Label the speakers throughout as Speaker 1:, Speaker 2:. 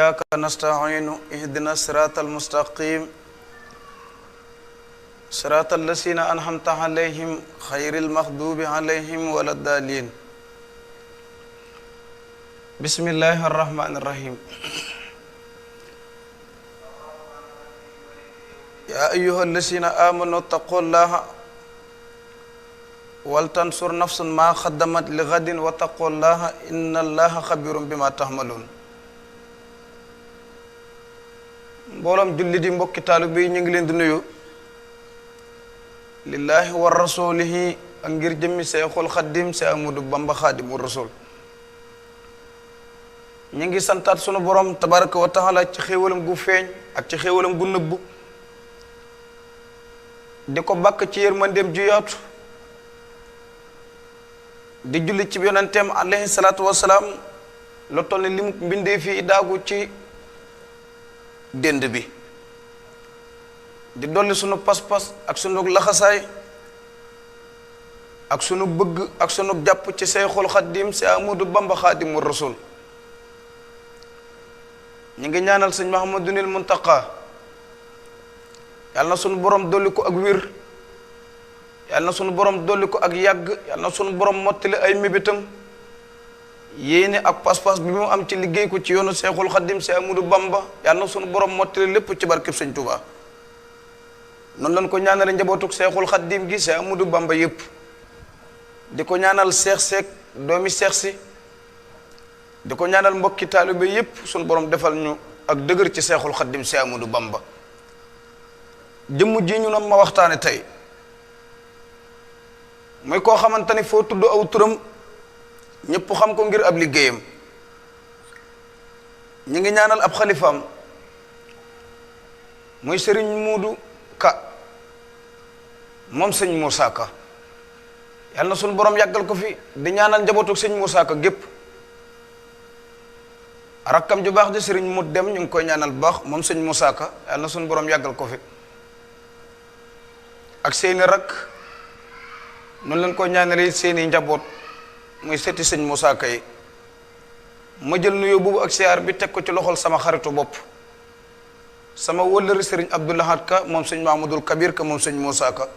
Speaker 1: إياك نستعين اهدنا الصراط المستقيم صراط الذين أنعمت عليهم غير المغضوب عليهم ولا الضالين بسم الله الرحمن الرحيم يا أيها الذين آمنوا اتقوا الله ولتنصر نفس ما قدمت لغد واتقوا الله إن الله خبير بما تعملون mbooloom julli di mbokki taalibe yi ñu ngi leen di nuyu lillahi wa rasulihi ak ngir jëmmi Seexul Xaddim Seex Ahmadu Bamba Xaadimu Rasul ñu ngi santaat sunu borom tabaraka wa taala ci xéewalam gu feeñ ak ci xéewalam gu nëbbu di ko bàkk ci yërmandeem ju yaatu di julli ci yonenteem alayhi salaatu wasalaam lu toll ni limu mbindee fii daagu ci dend bi di dolli sunu pas-pas ak sunu laxasaay ak sunu bëgg ak sunu jàpp ci Seexul Xaddim si Ahmadu Bamba Xaadimu Rasul ñu ngi ñaanal sëñ Mahamadunil Muntaqa yàlla na sunu borom dolli ko ak wér yàlla na sunu borom dolli ko ak yàgg yàlla na sunu borom mottali ay mébétam yéene ak pas-pas bi mu am ci liggéey ko ci yoonu Seexul Xaddim si Ahmadu Bamba yàlla na sunu borom mottali lépp ci barkeb sëñ Tuubaa noonu lañ ko ñaanale njabootuk Seexul Xaddim gi si Ahmadu Bamba yépp di ko ñaanal seex seek doomi seex si di ko ñaanal mbokki taalibe yépp sunu borom defal ñu ak dëgër ci Seexul Xaddim si Ahmadu Bamba jëmm ji ñu na ma waxtaane tey muy koo xamante ni foo tudd aw turam ñëpp xam ko ngir ab liggéeyam ñu ngi ñaanal ab xalifaam muy sëriñ Muudu Ka moom sëñ Moussa Ka yàlla na suñu borom yàggal ko fi di ñaanal njabootu sëñ Moussa Ka gépp rakkam ju baax di sëriñ mu dem ñu ngi koy ñaanal bu baax moom sëñ Moussa Ka yàlla na suñu borom yàggal ko fi ak seeni rakk noonu leen koy ñaanalee seeni njaboot muy seeti sëñ Moussa Ka yi ma jël nuyoo boobu ak siyaar bi teg ko ci loxol sama xaritu bopp sama wëllëri sëriñ Abdoulahat Ka moom sëñ Mahmadul Kabir Ka moom sëñ Moussa Ka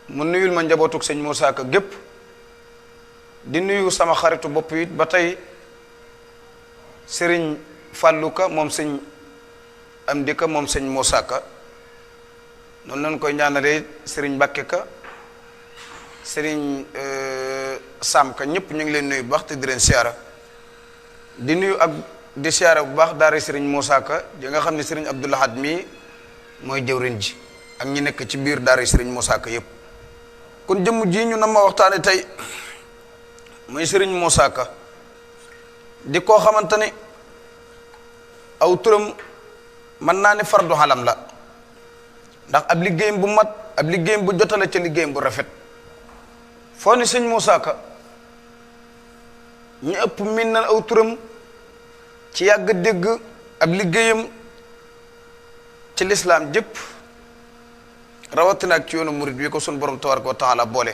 Speaker 1: mu nuyul ma njabootuk sëñ Moussa Ka gépp di nuyu sama xaritu bopp it ba tey sëriñ Fàllu Ka moom sëñ Amdi Ka moom sëñ Moussa Ka noonu lañ koy ñaanalee sëriñ Mbàkke Ka sëriñ Sam Ka ñëpp ñu ngi leen nuyu bu baax te di leen siyaara di nuyu ak di siyaara bu baax daara sëriñ Moussa Ka di nga xam ne sëriñ Abdoulahad mii mooy jëwriñ ji ak ñi nekk ci biir daara sëriñ Moussa Ka yëpp kon jëmm ji ñu na ma waxtaane tey muy sëriñ Moussa Ka di koo xamante ni aw turam mën naa ne fardu xalam la ndax ab liggéeyam bu mat ab liggéeyam bu jotale ca liggéeyam bu rafet foo ni sëñ Moussa Ka ñu ëpp min na aw turam ci yàgg dégg ab liggéeyam ci lislaam jëpp rawatina ak ci yoonu murid bi ko sun borom tabaraka wa taala boole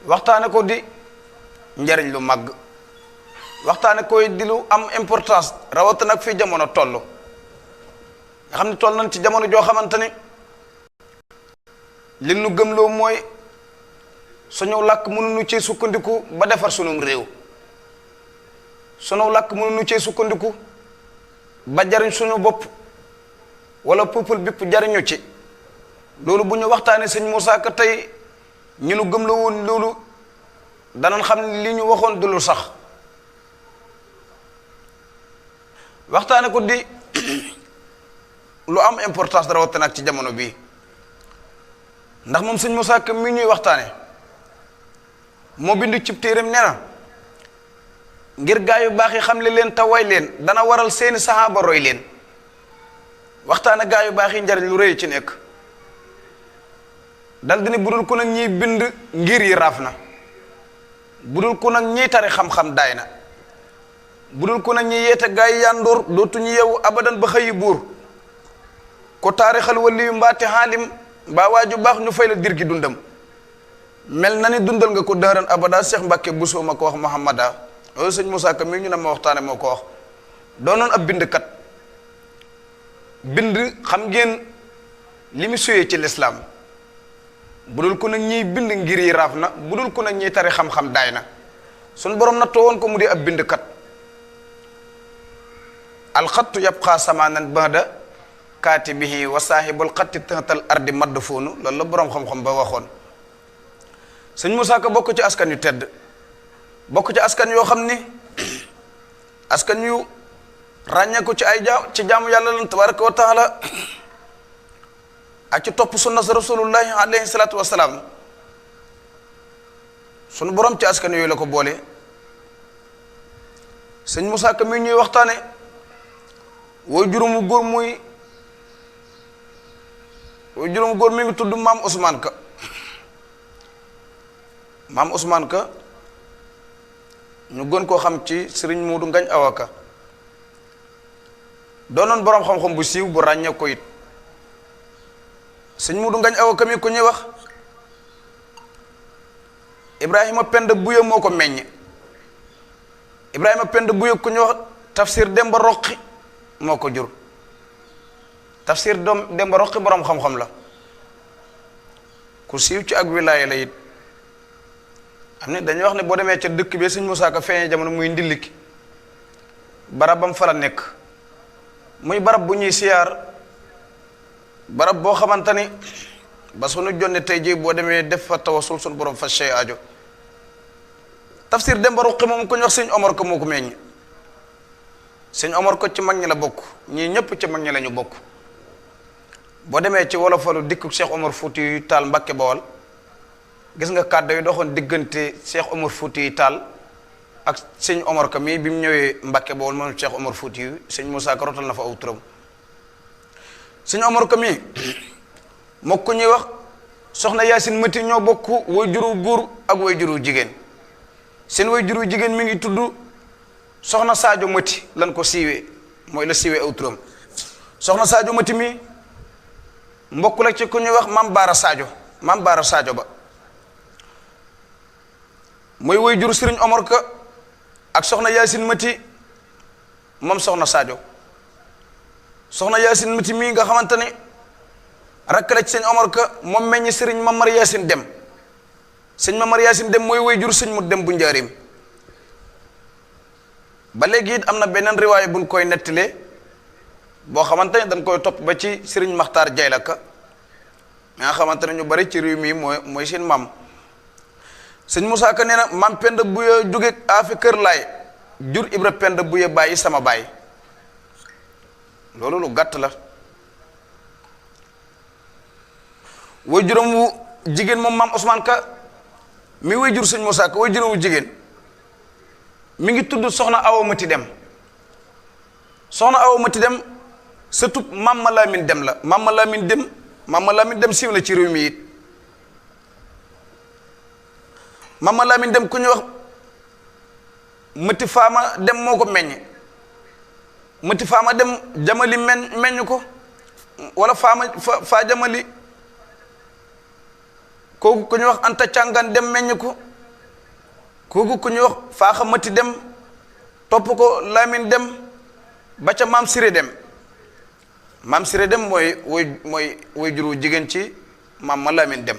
Speaker 1: waxtaane ko di njariñ lu màgg waxtaane koy di lu am importance rawatina ak fii jamono toll nga xam ne toll nañ ci jamono joo xamante ni li nu gëmloo mooy suñu làkk mënuñu cee sukkandiku ba defar sunum réew suñu làkk mënuñu cee sukkandiku ba jariñ suñu bopp wala peuple bépp jariñu ci loolu bu ñu waxtaanee sëñ Moussa Ka tey ñu nu gëm la woon loolu danañ xam ne li ñu waxoon du lu sax waxtaane ko di lu am importance rawatina ak ci jamono bii ndax moom sëñ Moussa Ka mi ñuy waxtaane moo bindu cib téeram nee na ngir gaa yu baax yi xam le leen te way leen dana waral seeni saxaaba roy leen waxtaane gaa yu baax yi njariñ lu rëy ci nekk dal dina budul ko nag ñiy bind ngir yi raaf na budul ko nag ñiy tari xam-xam daay na budul ko nag ñi yeete gaa yi yàndoor dootuñu yeewu abadan ba xëyi buur ko taarixal wali yu mbaati xaalim mbaa waaju baax ñu fay la dir gi dundam mel na ni dundal nga ko dëran abada Cheikh Mbacke Bousso ma ko wax Mouhamada loolu sëñ Moussa Ka mi ñu ne ma waxtaane moo ko wax doonoon ab bindkat bind xam ngeen li mu suyee ci lislaam budul ko nag ñiy bind ngir yi raaf na budul ko nag ñiy tari xam-xam daay na suñ borom nattoo woon ko mu di ab bindkat alxattu yabqa samanan ba'da kaatibihi wa saahibul xatti tahtal ardi madfuunu loolu la boroom xam-xam ba waxoon sëñ Moussa Ka bokk ci askan yu tedd bokk ci askan yoo xam ni askan yu ràññee ko ci ay jaamu yàlla lan tabaraka wa taala ak ci topp sunna sa rasulullahi alayhi salaatu wasalaam sunu borom ci askan yooyu la ko boole sëñ Moussa Ka mi ñuy waxtaane wooy juróomu góor mi ngi tudd maam Ousmane Ka maam Ousmane Ka ñu gën koo xam ci sëriñ Muudu Ngañ Awa Ka doonoon boroom xam-xam bu siiw bu ràññee ko it sëñ Muudu Ngañ Awa Ka mi ku ñuy wax Ibrahima Penda Buye moo ko meññ Ibrahima Penda Buye ku ñuy wax Tafsir Demba Roqi moo ko jur Tafsir Demba Roqi boroom xam-xam la ku siiw ci ak wilaaya la it am ne dañuy wax ne boo demee ca dëkk bi sëñ Moussa Ka feeñee jamono muy ndilliki barabam fa la nekk muy barab bu ñuy siyaar barab boo xamante ni ba sunu jonne tey jii boo demee def fa tawasul sunu borom fa chey aajo Tafsir Demba Roqi moom ko ñu wax sëñ Omar Ka moo ko meññ sëñ Omar Ka ci mag ñi la bokk ñii ñëpp ci mag ñi la ñu bokk boo demee ci wolofalu dikku Cheikh Omar Fouti Taal Mbàkke Bawol gis nga kàddu yi doxoon diggante Cheikh Omar Fouti Taal ak sëñ Omar Ka mii bi mu ñëwee Mbàkke Bawol moom Cheikh Omar Fouti sëñ Moussa Ka rotal na fa aw turam sëñ Omar Ka mii moo ko ñuy wax soxna Yaasin Mati ñoo bokk way juru góor ak way juru jigéen seen way juru jigéen mi ngi tudd soxna Sadio Mati lan ko siiwee mooy la siiwee aw turam soxna Sadio Mati mii mbokk la ci ku ñuy wax Mam Baara Sadio ba mooy way juru Sëriñ Omar Ka ak soxna Yaasin Mati moom soxna Sadio soxna Yaasin Mati mii nga xamante ne rakk la ci sëñ Omar Ka moom meññ sëriñ Mamar Yaasin Dem sëñ Mamar Yaasin Dem mooy way juru sëñ mu dem bu njaarim ba léegi it am na beneen riwaay buñ koy nettalee boo xamante ne dañ koy topp ba ci sëriñ Maxtaar Jayla Ka mi nga xamante ne ñu bari ci réew mi mooy seen maam sëñ Moussa Ka nee na maam Penda Buye jóge aafi kër laay jur Ibra Penda Buye bàyyi sama baay loolu lu gàtt la way juróom wu jigéen moom maam Ousmane Ka mi way jur sëñ Moussa Ka way juróom wu jigéen mi ngi tudd soxna Awa Mati Dem soxna Awa Mati Dem sëtub maam ma Lamine Dem la maam ma Lamine Dem siiw na ci réew mi it maam ma Lamine Dem ku ñuy wax Mati Faama Dem moo ko meññ Mati Faama Dem jamali meññ ko wala faa jamali kooku ku ñuy wax Anta Càngan Dem meññ ko kooku ku ñuy wax Faaxa Mati Dem topp ko Lamine Dem ba ca maam Siré Dem maam Siré Dem mooy juru jigéen ci maam ma Lamine Dem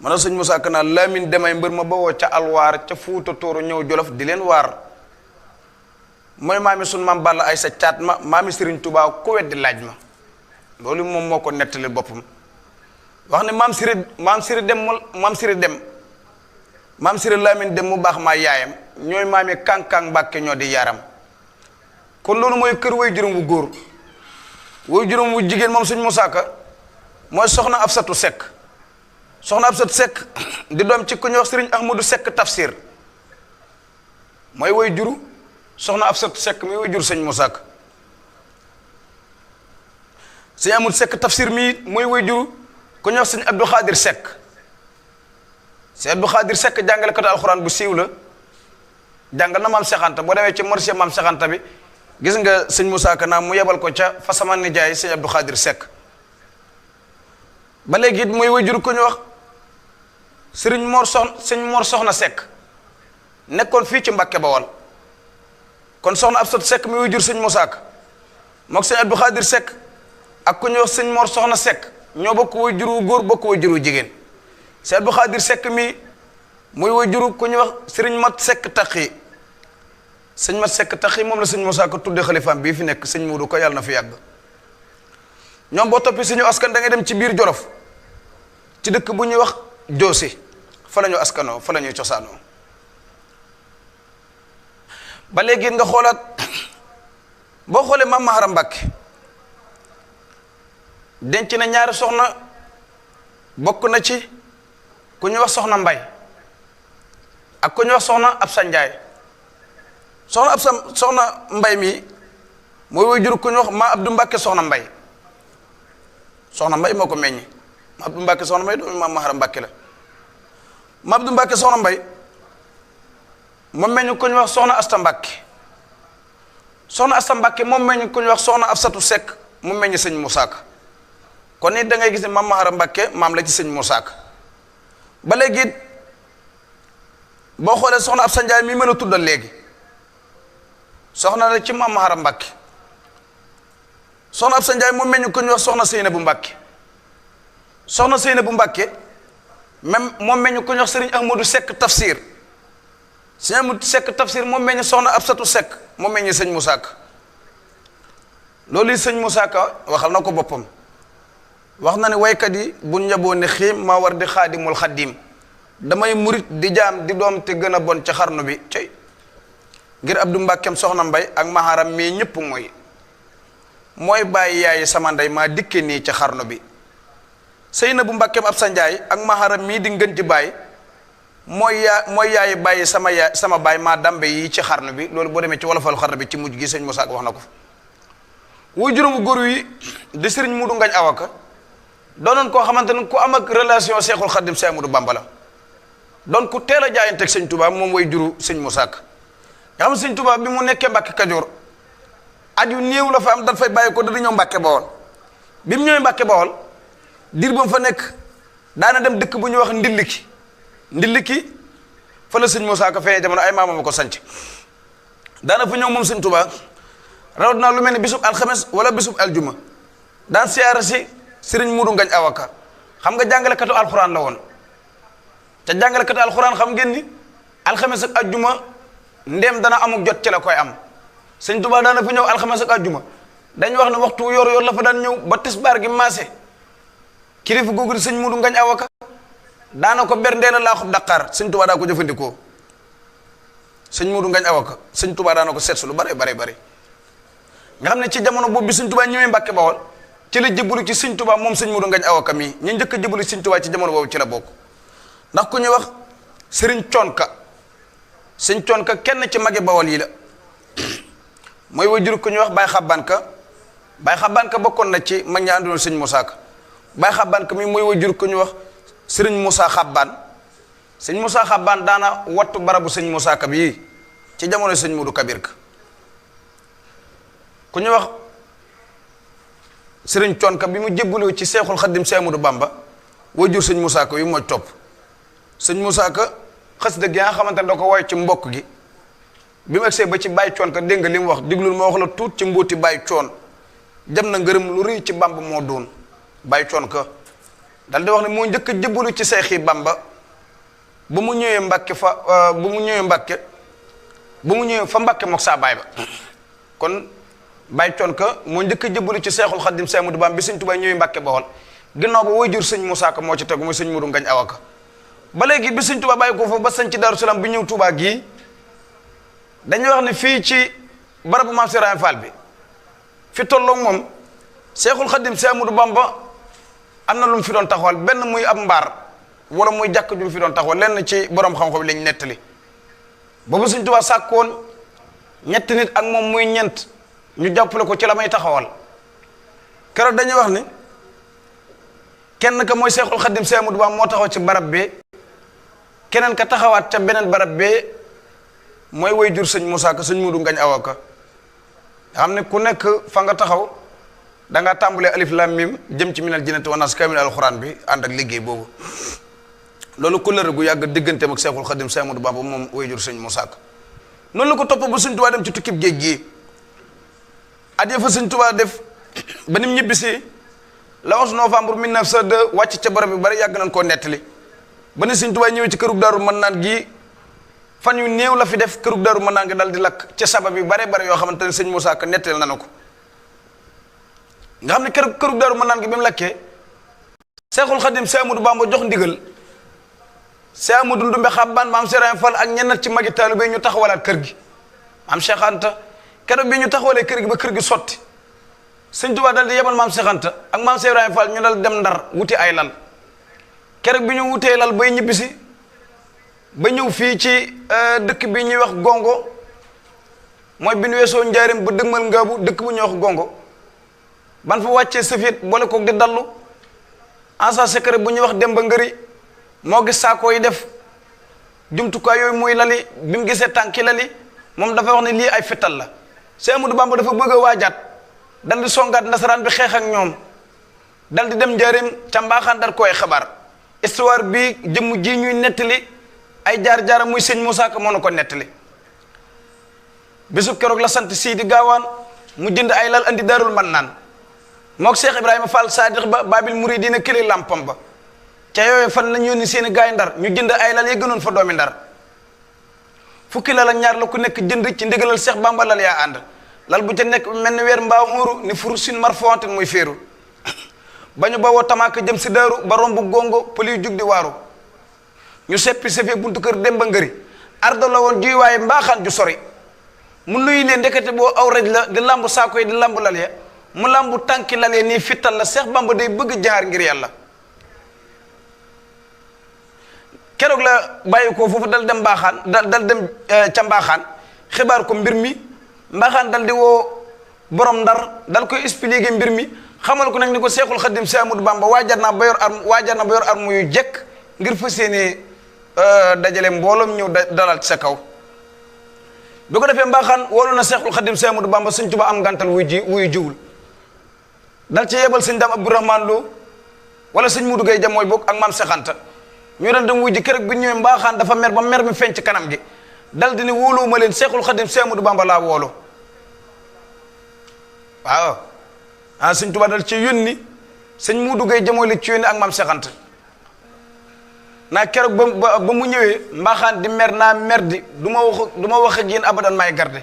Speaker 1: ma ne sëñ Moussa Ka naa Lamine Dem ay mbër ma ba woo ca alwaar ca Fuuta Tooro ñëw Jolof di leen waar mooy maami sun maam Balla ay sa caat ma maami Sëriñ Tuubaa ku weddi laaj ma loolu moom moo ko nettali boppam wax ne maam Siré Dem maam Siré Lamine Dem mu baax maa yaayam ñooy maami Kànkang Mbàkke ñoo di yaram kon loolu mooy kër way juróom wu góor way juróom wu jigéen moom sëñ Moussa Ka mooy soxna Absatu Sekk soxna Absatu Sekk di doom ci ku ñuy wax Sëriñ Ahmadou Sekk Tafsir mooy way juru soxna Absatu Sekk mi way juru sëñ Moussa Ka sëñ Ahmadou Sekk Tafsir mi mooy way juru ku ñuy wax sëñ Abdou Khadir Sekk sëñ Abdou Khadir Sekk jàngalekatu alxuraan bu siiw la jàngal na maam Seex Anta boo demee ci marché maam Seex Anta bi gis nga sëñ Moussa Ka naa mu yebal ko ca fa sama nijaay sëñ Abdou Khadir Sekk ba léegi it mooy wajur ko ñu wax sëñ Mor Soxna Sekk nekkoon fii ci Mbàkke Bawol kon soxna Absatu Seck mi wayjur sëñ Moussa Ka mook sëñ Abdou Khadir Seck ak ku ñuy wax sëñ Mor Soxna Seck ñoo bokk wayjur wu góor bokk wayjur wu jigéen sëñ Abdou Khadir Seck mi muy wayjur ku ñuy wax sëriñ Mat Seck Taqi sëñ Mat Seck Taqi moom la sëñ Moussa Ka tudde xalifaam bii fi nekk sëñ Muudu ko yàlla na fi yàgg ñoom boo toppee suñu askan da ngay dem ci biir Jolof ci dëkk bu ñuy wax Joosi fa la ñu askanoo fa la ñuy cosaanoo ba léegi nga xoolaat boo xoolee Maam Maharam Mbàkke denc na ñaari soxna bokk na ci ku ñuy wax soxna Mbay ak ku ñuy wax soxna Absa Njaay soxna Mbay mi mooy waajur ku ñuy wax Ma Abdou Mbàkke soxna Mbay soxna Mbay moo ko meññi Ma Abdou Mbàkke soxna Mbay doomu Maam Maharam Mbàkke la Ma Abdou Mbàkke soxna Mbay moom meññ ku ñuy wax soxna Asta Mbàkke soxna Asta Mbàkke moom meññ ku ñuy wax soxna Absatu Sekk mu meññ sëñ Moussa Ka kon nit da ngay gis ne Maam Maharam Mbàkke maam la ci sëñ Moussa Ka ba léegi boo xoolee soxna Absa Njaay mi mën a tuddal léegi soxna la ci Maam Maharam Mbàkke soxna Absa Njaay moom meññ ku ñuy wax soxna Seynabu Mbàkke soxna Seynabu Mbàkke même moom meññ ku ñuy wax sëriñ Ahmadou Sekk Tafsir sëñ Ahmadou Sekk Tafsir moom meññ soxna Absatu Sekk moom meññ sëñ Moussa Ka loolu yi sëñ Moussa Ka waxal na ko boppam wax na ne waykat yi bu njaboo ne xiim maa war di xaadimul xaddiim damay murit di jaam di doom te gën a bon ca xarnu bi cey ngir Abdou Mbàkkeem soxna Mbay ak Maharam mii ñëpp mooy bàyyi yaay sama ndey maa dikke nii ca xarnu bi Seynabu Mbàkkeem Absa Njaay ak Maharam mii di ngën ci baay mooy yaay bàyyi sama baay maa dambe yi ci xarnu bi loolu boo demee ci wolofal xarnu bi ci mujj gi sëñ Moussa Ka wax na ko wuy juróomu góor wi di sëriñ Mudu Ngañ Awaka doonoon koo xamante ne ku am ak relation Seexul Xadim Seex Ahmadu Bamba la doon ku teel a jaayanteeg sëñ Touba moom way juru sëñ Moussa Ka nga xam sëñ Touba bi mu nekkee Mbàkke Kajoor at yu néew la fa am dañ fay bàyyi ko da di ñëw Mbàkke Bawol bi mu ñëwee Mbàkke Bawol diir ba mu fa nekk daana dem dëkk bu ñuy wax ndilliki fa la sëñ Moussa Ka feeñee jamono ay maamam ko sanc daana fa ñëw moom sëñ Touba rawat naa lu mel ni bisub alxames wala bisub aljuma daan siyaara si sëriñ Mudu Ngañ Awaka xam nga jàngalekatu alxuraan la woon te jàngalekatu alxuraan xam ngeen ni alxames ak aljuma ndéem dana amuk jot ci la koy am sëñ Touba daana fa ñëw alxames ak aljuma dañ wax ne waxtu yor la fa daan ñëw ba tisbaar gi maase kilifa googu di sëñ Mudu Ngañ Awaka daana ko ber ndeela laa xub Dakar sëñ Touba daa ko jëfandikoo sëñ Mudu Ngañ Awaka sëñ Touba daana ko seet su lu bare nga xam ne ci jamono boobu bi sëñ Touba ñëwee Mbàkke Bawol ci la jëbbalu ci sëñ Touba moom sëñ Mudu Ngañ Awaka mii ñu njëkk a jëbbalu ci sëñ Touba ci jamono boobu ci la bokk ndax ku ñuy wax sëriñ Coonka kenn ci magi Bawol yi la mooy wajur ku ñuy wax Baay Xabbaan Ka bokkoon na ci mag ñi àndoon sëñ Moussa Ka Baay Xabbaan Ka mii mooy wajur ku ñuy wax sëriñ Moussa Xabbaan daana wattu barabu sëñ Moussa Ka bii ci jamono sëñ Mudu Kabir Ka ku ñuy wax sëriñ Coonka bi mu jébbalu ci Seexul Xaddim Seex Ahmadu Bamba wajur sëñ Moussa Ka yu mooy topp sëñ Moussa Ka xas dëgg yaa nga xamante ne da ko woy ci mbokk gi bi mu egsee ba ci Baay Coon Ka dégg nga li mu wax diglul ma wax la tuut ci mbóoti Baay Coon jam na ngërëm lu rëy ci Bamba moo doon Baay Coon Ka dal di wax ne moo njëkk a jébbalu ci Seexi Bamba ba mu ñëwee Mbàkke fa Mbàkke mook saa baay ba kon Baay Coon Ka moo njëkk a jébbalu ci Seexul Xaddim Seex Ahmadu Bamba bi sëñ Tuubaa ñëwee Mbàkke Bawol ginnaaw ba waajur sëñ Moussa Ka moo ci tegu muy sëñ Mudu Ngañ Awaka ba léegi bi sëñ Tuubaa bàyyi ko foofu ba sañ ci Daaru Salaam bi ñëw Tuubaa gii dañuy wax ne fii ci barabu Maam Seex Ibrahima Fall bi fi tolloog moom Seexul Xaddim Seex Ahmadu Bamba am na lu mu fi doon taxawal benn muy ab mbaar wala muy jàkk ju mu fi doon taxawal lenn ci borom xam-xam lañ nettali boobu sëñ Tuubaa sàkkoon ñetti nit ak moom muy ñent ñu jàppale ko ci la may taxawal keroog dañuy wax ni kenn ka mooy Seexul Xaddim Seex Ahmadu Bamba moo taxaw ci barab bi keneen ka taxawaat ca beneen barab bi mooy way jur sëñ Moussa Ka sëñ Mudu Ngañ Awaka nga xam ne ku nekk fa nga taxaw da nga tàmbalee alif lam mim jëm ci minal jinnati wan naas kamil alxuraan bi ànd ak liggéey boobu loolu couleur gu yàgg digganteem ak Seexul Xaddim Seex Ahmadu Bamba moom way jur sëñ Moussa Ka noonu la ko topp ba Sëñ Tuubaa dem ci tukkib géej gi at ya fa Sëñ Tuubaa def ba nim ñibbisi le 11 novembre 1902 wàcc ca barab bi bari yàgg nañ koo nettali ba ni Sëñ Tuubaa ñëwee ci kërug Daaru Manaan gi fan yu néew la fi def kërug Daaru Manaan gi dal di lakk ca sabab yi bare bare yoo xamante ne sëñ Moussa Ka nettali na ko nga xam ne kërug Daaru Manaan gi bi mu lakkee Seexul Xadim Seex Ahmadu Bamba jox ndigal Seex Ahmadu Ndumbe Xabbaan maam Serigne Fall ak ñenn ci magi taalibe ñu taxawalaat kër gi maam Cheikh Anta keroog bi ñu taxawalee kër gi ba kër gi sotti Sëñ Tuubaa dal di yebal maam Cheikh Anta ak maam Serigne Fall ñu dal dem Ndar wuti ay lal keroog bi ñu wutee lal bay ñibbisi ba ñëw fii ci dëkk bi ñuy wax Gongo mooy bi ñu weesoo Njaaréem ba dëgmal Ngaabu dëkk bu ñuy wax Gongo ban fa wàccee sëfiit boole koog di dallu ansa secret bu ñuy wax Demba Ngëri moo gis saako yi def jumtukaay yooyu muy lali bi mu gisee tànki lali moom dafa wax ne lii ay fital la Seex Ahmadu Bamba dafa bëgg a waajaat dal di songaat nasaraan bi xeex ak ñoom dal di dem Njaaréem ca Mbaaxaan dar koy xabaar histoire bi jëmm ji ñuy nettali ay jaar-jaaram muy sëñ Moussa Ka moo na ko nettali bésub keroog la sant Sidi Gaawaan mu jënd ay lal andi Daarul Mannaan mook Cheikh Ibrahima Fall Sadiq ba Babil Mouridina këli lampam ba ca yooyu fan lañ yónni seeni gaay Ndar ñu jënd ay lal ya gënoon fa doomi Ndar fukki lal ak ñaar la ku nekk jënd ci ndigalal Cheikh Bamba lal yaa ànd lal bu ca nekk mel ni weer mbaa xuuru ni furu sin marfonte muy féeru ba ñu bawoo tamaaka jëm si daaru ba romb Gongo pël yu jug di waaru ñu seppi sefee buntu kër Demba Ngëri ardo la woon juy waaye Mbaaxaan ju sori mu nuyu leen ndekete boo aw raj la di lambu saako yi di lambu lal ya mu lambu tànki lal ya nii fittal la Cheikh Bamba day bëgg jaar ngir yàlla keroog la bàyyi ko foofu dal dem Mbaaxaan dal dem ca Mbaaxaan xibaar ko mbir mi Mbaaxaan dal di woo borom Ndar dal koy expliquer mbir mi xamal ko nag ni ko Seexul Xadim Seex Ahmadu Bamba waajar na ba yor arme yu jekk ngir fas yéene dajale mbooloom ñëw dalal ci sa kaw bi ko defee Mbaaxaan woolu na Seexul Xadim Seex Ahmadu Bamba Sëñ Tuubaa am gàntal wuy jiwul dal ci yebal sëñ Dam Abdourahmane Lo wala sëñ Mudu Gay Jamooy bokk ak maam Seex Anta ñu dal dem wuy ji keroog bi ñëwee Mbaaxaan dafa mer ba mer mi feeñ ci kanam gi dal di ne wóoluwuma leen Seexul Xadim Seex Ahmadu Bamba laa woolu waaw Sëñ Tuubaa dal ci yónni sëñ Mudu Gay Jamooy li ci yónni ak maam Seex Anta naa keroog ba mu ñëwee Mbaaxaan di mer naa mer di du ma wax ak yéen abadan may garde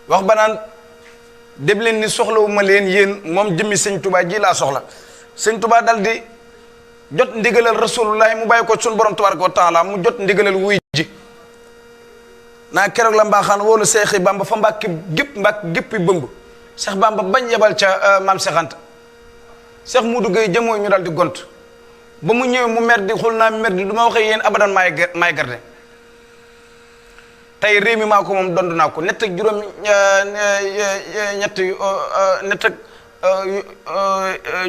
Speaker 1: wax ba naan dem leen ni soxlawuma leen yéen moom jëmmi Sëñ Tuubaa ji laa soxla Sëñ Tuubaa dal di jot ndigalal rasulullahi mu bàyyi ko suñu borom tabaraka wa taala mu jot ndigalal wuy ji naa keroog la Mbaaxaan woolu Seexi Bamba fa mbàkki géppi bëmb Seex Bamba bañ yebal ca maam Seex Anta Seex Mudu Gay Jamooy ñu dal di gont ba mu ñëwee mu mer di xul naa mer di du ma waxee yéen abadan maay garde tey réew mi maa ko moom dond naa ko nett ak juróom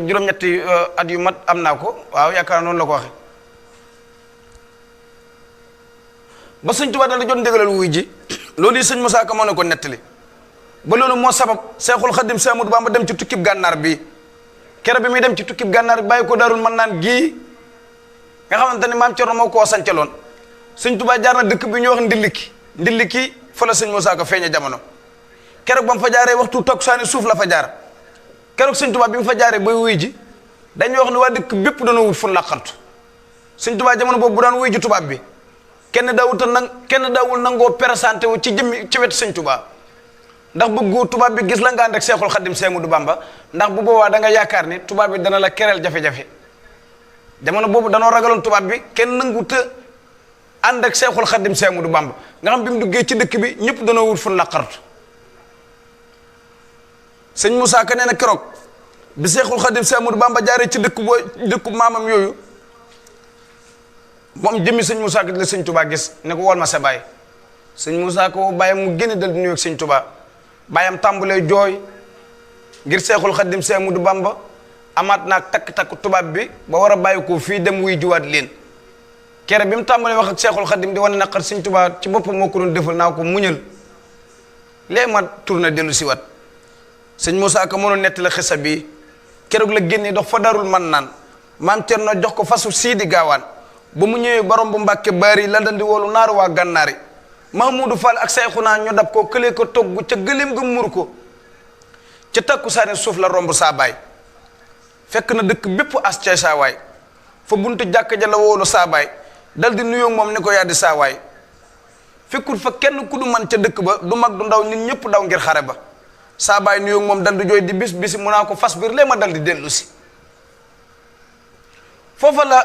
Speaker 1: juróom-ñetti at yu mat am naa ko waaw yaakaar noonu la ko waxe ba Sëñ Tuubaa dal di jot ndigalal wuy ji loolu yi sëñ Moussa Ka moo ne ko nettali ba loolu moo sabab Seexul Xadim Seex Ahmadu Bamba dem ci tukkib gànnaar bi kere bi muy dem ci tukkib gànnaar bi bàyyi ko Daarul Mannaan gii nga xamante ne maam Cerno moo koo sancaloon Sëñ Tuubaa jaar na dëkk bi ñuy wax ndilliki fa la sëñ Moussa Ka feeñe jamono keroog ba mu fa jaaree waxtu takkusaani suuf la fa jaar keroog Sëñ Tuubaa bi mu fa jaaree bay wuy ji dañuy wax ne waa dëkk bépp dana wut fu làqantu Sëñ Tuubaa jamono boobu bu daan wuy ji tubaab bi kenn daawul nangoo présenté wu ci jëmmi ci wetu Sëñ Tuubaa ndax bëggu tubaab bi gis la nga ànd ak Seexul Xadim Seex Ahmadu Bamba ndax bu boobaa da nga yaakaar ni tubaab bi dana la kereel jafe-jafe jamono boobu danoo ragaloon tubaab bi kenn nangu te ànd ak Seexul Xadim Seex Ahmadu Bamba nga xam bi mu duggee ci dëkk bi ñëpp danoo wut fu laqartu sëñ Moussa Ka nee na keroog bi Seexul Xadim Seex Ahmadu Bamba jaaree ci dëkku maamam yooyu moom jëmmi sëñ Moussa Ka di la Sëñ Tuubaa gis ne ko wol ma sa baay sëñ Moussa Ka bàyyam mu génn dal di nuyu ak Sëñ Tuubaa bàyyam tàmbalee jooy ngir Seexul Xadim Seex Ahmadu Bamba amaat naag takk-takk tubaab bi ba war a bàyyi ko fii dem wuy jiwaat leen kere bi mu tàmbalee wax ak Seexul Xadim di wane naqar Sëñ Tuubaa ci boppam moo ko doon defal naa ko muñal léegi ma tourné dellu si wat sëñ Moussa Ka mënoon nettali xisa bi keroog la génnee dox fa Daarul Mannaan maam Cerno jox ko fasu Sidi Gaawaan ba mu ñëwee borom bu Mbàkke Bari la dal di woolu naaru waa Gànnaari Mahmoudou Fall ak Sayxuna ñu dab ko këlee ko togg ca gëléem ga mur ko ca takkusaani suuf la romb saa baay fekk na dëkk bépp as cay saa waay fa buntu jàkka ja la woolu saa baay dal di nuyoo moom ni ko yaa di saa waay fekkul fa kenn ku du man ca dëkk ba du mag du ndaw nit ñëpp daw ngir xare ba saa baay nuyoo moom dal di jooy di bis bisi mu naa ko fas biir lee ma dal di dellu si foofa la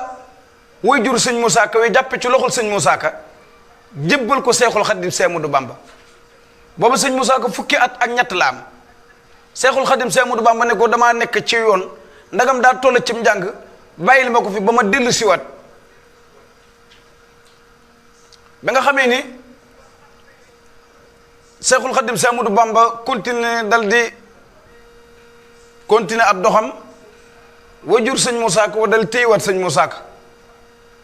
Speaker 1: way jur sëñ Moussa Ka wi jàppe ci loxol sëñ Moussa Ka jébbal ko Seexul Xadim Seemudu Bamba boobu sëñ Moussa Ka fukki at ak ñett la am Seexul Xadim Seemudu Bamba ne ko damaa nekk ci yoon ndagam daa toll cim njàng bàyyil ma ko fi ba ma dellu siwaat ba nga xamee ni Seexul Xadim Seemudu Bamba continuer dal di continuer ab doxam way jur sëñ Moussa Ka wa dal téyewaat sëñ Moussa Ka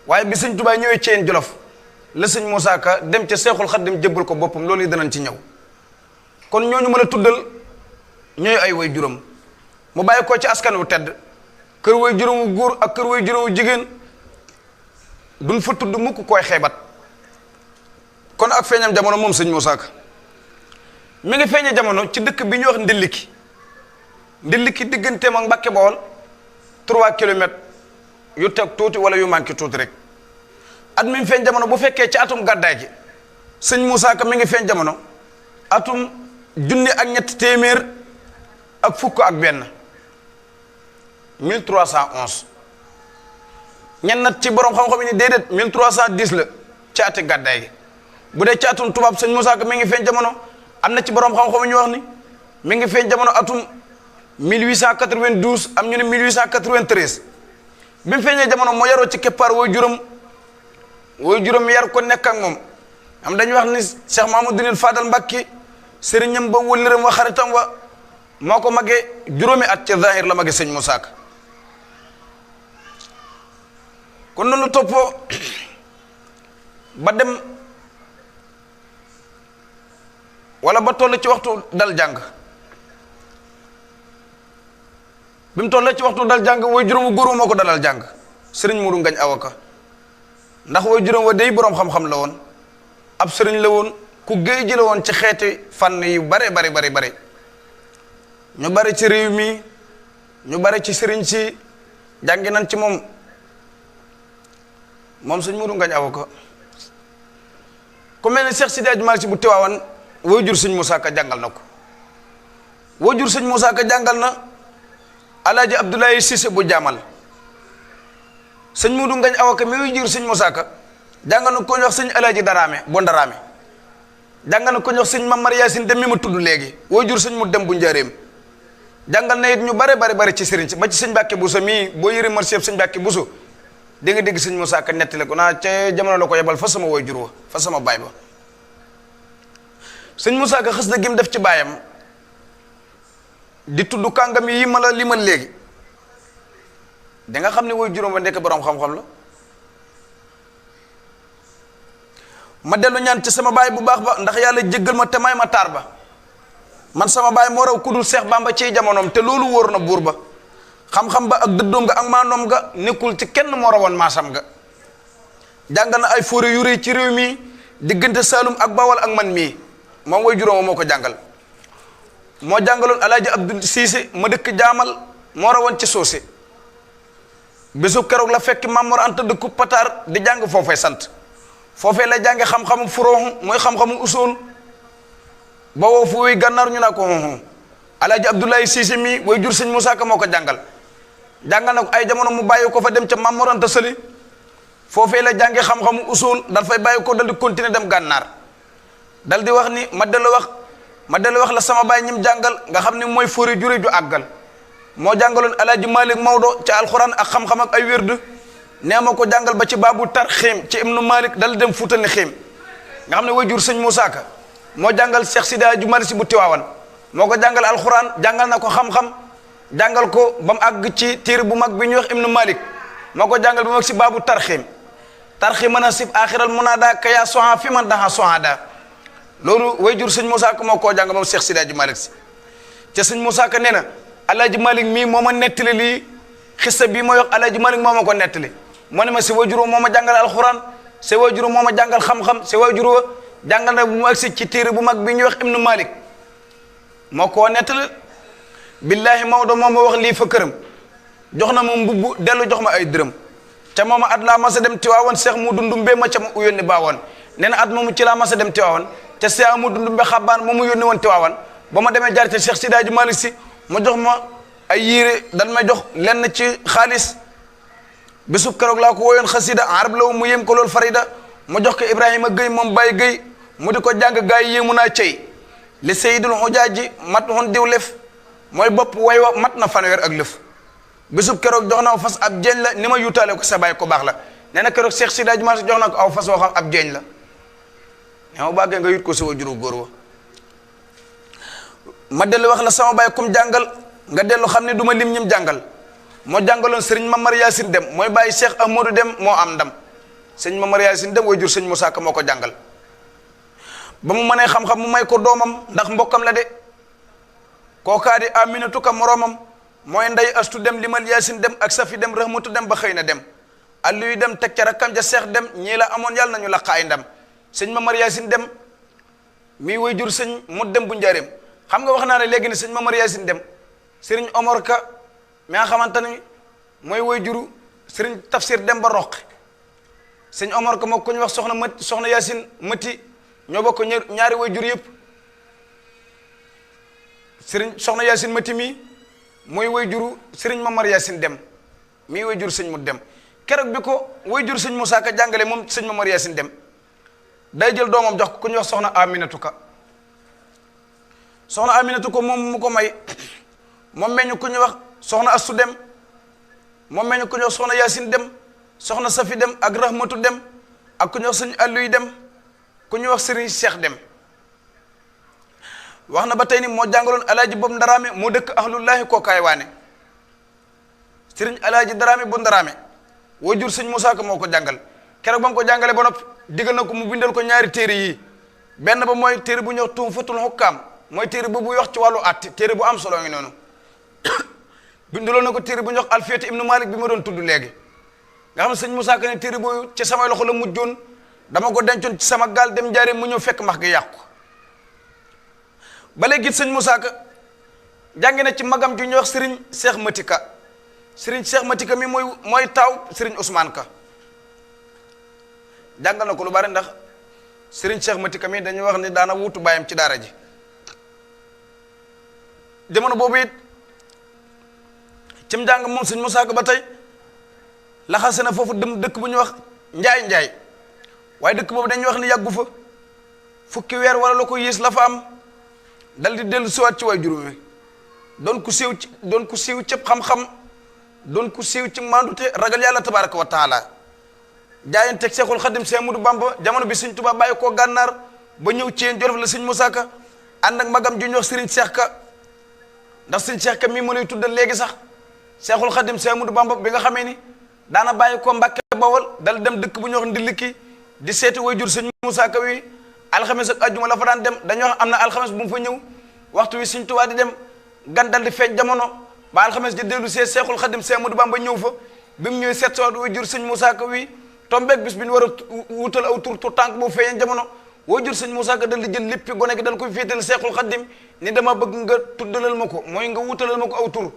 Speaker 1: waaye bi sëñ Tuubaa ñëwee Ceen Jolof la sëñ Moussa Ka dem ca Seexul Xadim jébbal ko boppam loolu yi danañ ci ñëw kon ñooñu ma la tuddal ñooy ay way juróom mu bàyyi ko ci askan wu tedd kër way juróomu góor ak kër way juróomu jigéen duñ fa tudd mukk koy xeebat kon ak feeñam jamono moom sëñ Moussa Ka mi ngi feeñe jamono ci dëkk bi ñuy wax Ndilliki digganteem ak Mbàkke Bawol 3 kilomètres yu teg tuuti wala yu manqué tuuti rek at mi feeñ jamono bu fekkee ci atum gàddaay gi sëñ Moussa Ka mi ngi feeñ jamono atum junni ak ñetti téeméer ak fukk ak benn 1311 ñenn nat ci borom xam-xam yi ni déedéet 1310 la ci ati gàddaay gi bu dee ci atum tubaab sëñ Moussa Ka mi ngi feeñ jamono am na ci borom xam-xam ñu wax ni mi ngi feeñ jamono atum 1892 am ñu ne 1893 bi mu feeñee jamono moo yaroo ci keppaar way juróom yar ko nekk ak moom am dañuy wax ni Cheikh Mamadou Fadal Mbàkke sëriñam ba wëllëram wa xaritam wa moo ko magee juróomi at ci zahir la magee sëñ Moussa Ka kon noonu toppoo ba dem wala ba toll ci waxtu dal jàng bi mu tollee ci waxtu dal jàng way juróom wu góor moo ko dalal jàng sëriñ Mourou Ngañ Awa Ka ndax way juróom wa day boroom xam-xam la woon ab sëriñ la woon ku géej ji la woon ci xeeti fànn yu bare ñu bari ci réew mi ñu bari ci sëriñ si jàngi nañ ci moom sëñ Mourou Ngañ Awa Ka ku mel ni Cheikh Sidi Hadji Malick Sy bu Tiwaawan way jur sëñ Moussa Ka jàngal na ko way jur sëñ Moussa Ka jàngal na Alaaji Abdoulaye Cissé bu jaamal sëñ Mourou Ngañ Awa Ka mi way jur sëñ Moussa Ka jàngal na ko ñu wax sëñ Alaaji Daraame bu Ndaraame jàngal na ko ñu wax sëñ Mamar Yaasin dem mi ma tudd léegi way jur sëñ mu dem bu njaareem jàngal na it ñu bare ci sëriñ si ba ci sëñ Mbàkke Buso mii boo yëri marché sëñ Mbàkke Buso di nga dégg sëñ Moussa Ka nettali ko naa ca jamono la ko yebal fa sama way jur wa fa sama baay ba sëñ Moussa Ka xës na gim def ci baayam di tudd kàngam yi ma la limal léegi da nga xam ne way juróom ba nekk boroom xam-xam la ma dellu ñaan ci sama baay bu baax ba ndax yàlla jéggal ma te may ma taar ba man sama baay moo raw ku dul Seex Bamba ciy jamonoom te loolu wóor na buur ba xam-xam ba ak dëddoom nga ak maanoom nga nekkul ci kenn moo rawoon maasam nga jàngal na ay fóore yu rëy ci réew mi diggante Saalum ak Bawol ak man mii moom way juróom moo ko jàngal moo jàngaloon Alaaji Abdou Siise ma dëkk jaamal moo rawoon ci soose bésu keroog la fekk Mamor Anta dëkku Pataar di jàng foofee sant foofee la jànge xam-xamu furóoxu mooy xam-xamu usool ba woo fu wuy gànnaar ñu naa ko Alaaji Abdoulaye Siise mi way jur sëñ Moussa Ka moo ko jàngal na ko ay jamono mu bàyyi ko fa dem ca Mamor Anta Sali foofee la jànge xam-xamu usool dal fay bàyyi ko dal di continuer dem gànnaar dal di wax ni ma dellu wax la sama baay ñim jàngal nga xam ne mooy fóori jure ju àggal moo jàngaloon Alaaji Malik Maodo ci alxuraan ak xam-xam ak ay wérd nee ma ko jàngal ba ci baabu tar xiim ci Ibnu Malik dal dem Fuuta ni xiim nga xam ne way jur sëñ Moussa Ka moo jàngal Cheikh Sidi Hadji Malick Sy bu Tiwaawan moo ko jàngal alxuraan jàngal na ko xam-xam jàngal ko ba mu àgg ci téere bu mag bi ñuy wax Ibnu Malik moo ko jàngal ba mu àgg si baabu tarxiim mën a sib axiral munaada kaya soha fi man daha sohada loolu way jur sëñ Moussa Ka moo koo jàng moom Cheikh Sidi Hadji Malick Sy te sëñ Moussa Ka nee na Alaaji Malick mii moo ma nettali lii xissa bii mooy wax Alaaji Malick moo ma ko nettali mu ne ma sa waajur moo ma jàngal alxuraan sa waajur moo ma jàngal xam-xam sa waajur jàngal na bu mu agsi ci téere bu mag bi ñuy wax Ibnu Malik moo ko nettali billahi Maodo moo ma wax lii fa këram jox na ma mbubb dellu jox ma ay dërëm ca mooma at laa mas a dem Tiwaawan Seex mu dundumbe ma ca ma yónni baawoon nee na at moomu ci laa mas a dem Tiwaawan te Seex mu dundumbe xabbaan moomu yónni woon Tiwaawan ba ma demee jaar ci Seex Sidi Hadji Malick Si ma jox ma ay yére dan may jox lenn ci xaalis bésub keroog laa ko wooyoon xasida arab la mu yéem ko loolu farida ma jox ko Ibrahima Gueye moom Baye Gueye mu di ko jàng gaa yi yéemu naa cey li Seydul Xujaaji mat hun diw lef mooy bopp way wa mat na fanweer ak lëf bésub keroog jox na aw fas ab jeeñ la ni ma yutaale ko sa baay ko baax la nee na keroog Seex Sidi Hadji Malick jox na ko aw fas woo xam ab jeeñ la ne ma bàggee nga yut ko sa wajuru góor wa ma dellu wax la sama baay kum jàngal nga dellu xam ne du ma lim ñim jàngal moo jàngaloon sëriñ Mamar Yaasin Dem mooy bàyyi Cheikh Amadou Dem moo am ndam sëñ Mamar Yaasin Dem way jur sëñ Moussa Ka moo ko jàngal ba mu mënee xam-xam mu may ko doomam ndax mbokkam la de kookaa di Aminatu Ka moroomam mooy nday Astu Dem limal Yaasin Dem ak Safi Dem Rahmatu Dem ba xëy na dem Aliyu Dem teg ca rakkam ja Cheikh Dem ñii la amoon yàlla nañu laq ay ndam sëñ Mamar Yaasin Dem mii way jur sëñ mu dem bu njaareem xam nga wax naa ne léegi ne sëñ Mamar Yaasin Dem sëriñ Omar Ka mi nga xamante ni mooy way juru sëriñ Tafsir Dem ba roq sëñ Omar Ka moo ko ñu wax soxna Yaasin Mati ñoo bokk ñaari way jur yëpp sëriñ soxna Yaasin Mati mii mooy way juru sëriñ Mamar Yaasin Dem mii way jur sëñ mu dem keroog bi ko way jur sëñ Moussa Ka jàngale moom sëñ Mamar Yaasin Dem day jël doomam jox ko ku ñuy wax soxna Aminatu Ka soxna Aminatu Ka moom mu ko may moom meñu ku ñuy wax soxna Astu Dem moom meñu ku ñuy wax soxna Yaasin Dem soxna Safi Dem ak Rahmatu Dem ak ku ñuy wax sëñ Aliyu Dem ku ñuy wax sëriñ Cheikh Dem wax na ba tey ni moo jàngaloon alaaji boobu Ndaraame moo dëkk ahlullahi kookaay waane sëriñ alaaji Ndaraame bu Ndaraame woo jur sëñ Moussa Ka moo ko jàngal keroog ba mu ko jàngalee ba noppi diggal na ko mu bindal ko ñaari téere yii benn ba mooy téere bu ñuy wax Tuhfatul Hukkaam mooy téere bu buy wax ci wàllu àtte téere bu am solo ngi noonu bindaloon na ko téere bu ñuy wax Alfiyatu Ibnu Malik bi ma doon tudd léegi nga xam ne sëñ Moussa Ka ne téere boobu ci samay loxo la mujjoon dama ko dencoon ci sama gaal dem jaaree mu ñëw fekk max gi yàqu ba léegi sëñ Moussa Ka jàngi na ci magam ju ñuy wax Serigne Cheikh Matika Serigne Cheikh Matika mi mooy taaw Serigne Ousmane Ka jàngal na ko lu bari ndax Serigne Cheikh Matika mi dañuy wax ni daana wuutu baayam ci daara ji jamono boobu it cim jàng moom sëñ Moussa Ka ba tey laxase na foofu dem dëkk bu ñuy wax njaay waaye dëkk boobu dañuy wax ni yàggu fa fukki weer wala la ko yées la fa am dal di dellu siwaat ci waay juróomi doon ku siiw ci xam-xam doon ku siiw ci mandute ragal yàlla tabaraka wa taala jaayanteeg Seexul Xadim Seex Ahmadu Bamba jamono bi sëñ Tuubaa bàyyi koo gànnaar ba ñëw ci Jolof la sëñ Moussa Ka ànd ak magam ju ñuy wax Sëriñ Seex Ka ndax sëñ Seex Ka mii mu lay tuddal léegi sax Seexul Xadim Seex Ahmadu Bamba bi nga xamee ni daana bàyyi ko Mbàkke Bawol dal dem dëkk bu ñuy wax Ndiliki di seeti way jur sëñ Moussa Ka wi alxames ak ajjuma la fa daan dem dañoo wax am na alxames bu mu fa ñëw waxtu wi sëñ Tuubaa di dem gan dal di feeñ jamono ba alxames ji dellu see Seexul Xadim Seex Ahmadu Bamba ñëw fa bi mu ñëwee seet si way jur sëñ Moussa Ka wi tombeeg bis bi ñu war a wutal aw tur tànk boobu feeñee jamono way jur sëñ Moussa Ka dal di jël léppi gone gi dal koy féetal Seexul Xadim ni dama bëgg nga tuddalal ma ko mooy nga wutalal ma ko aw tur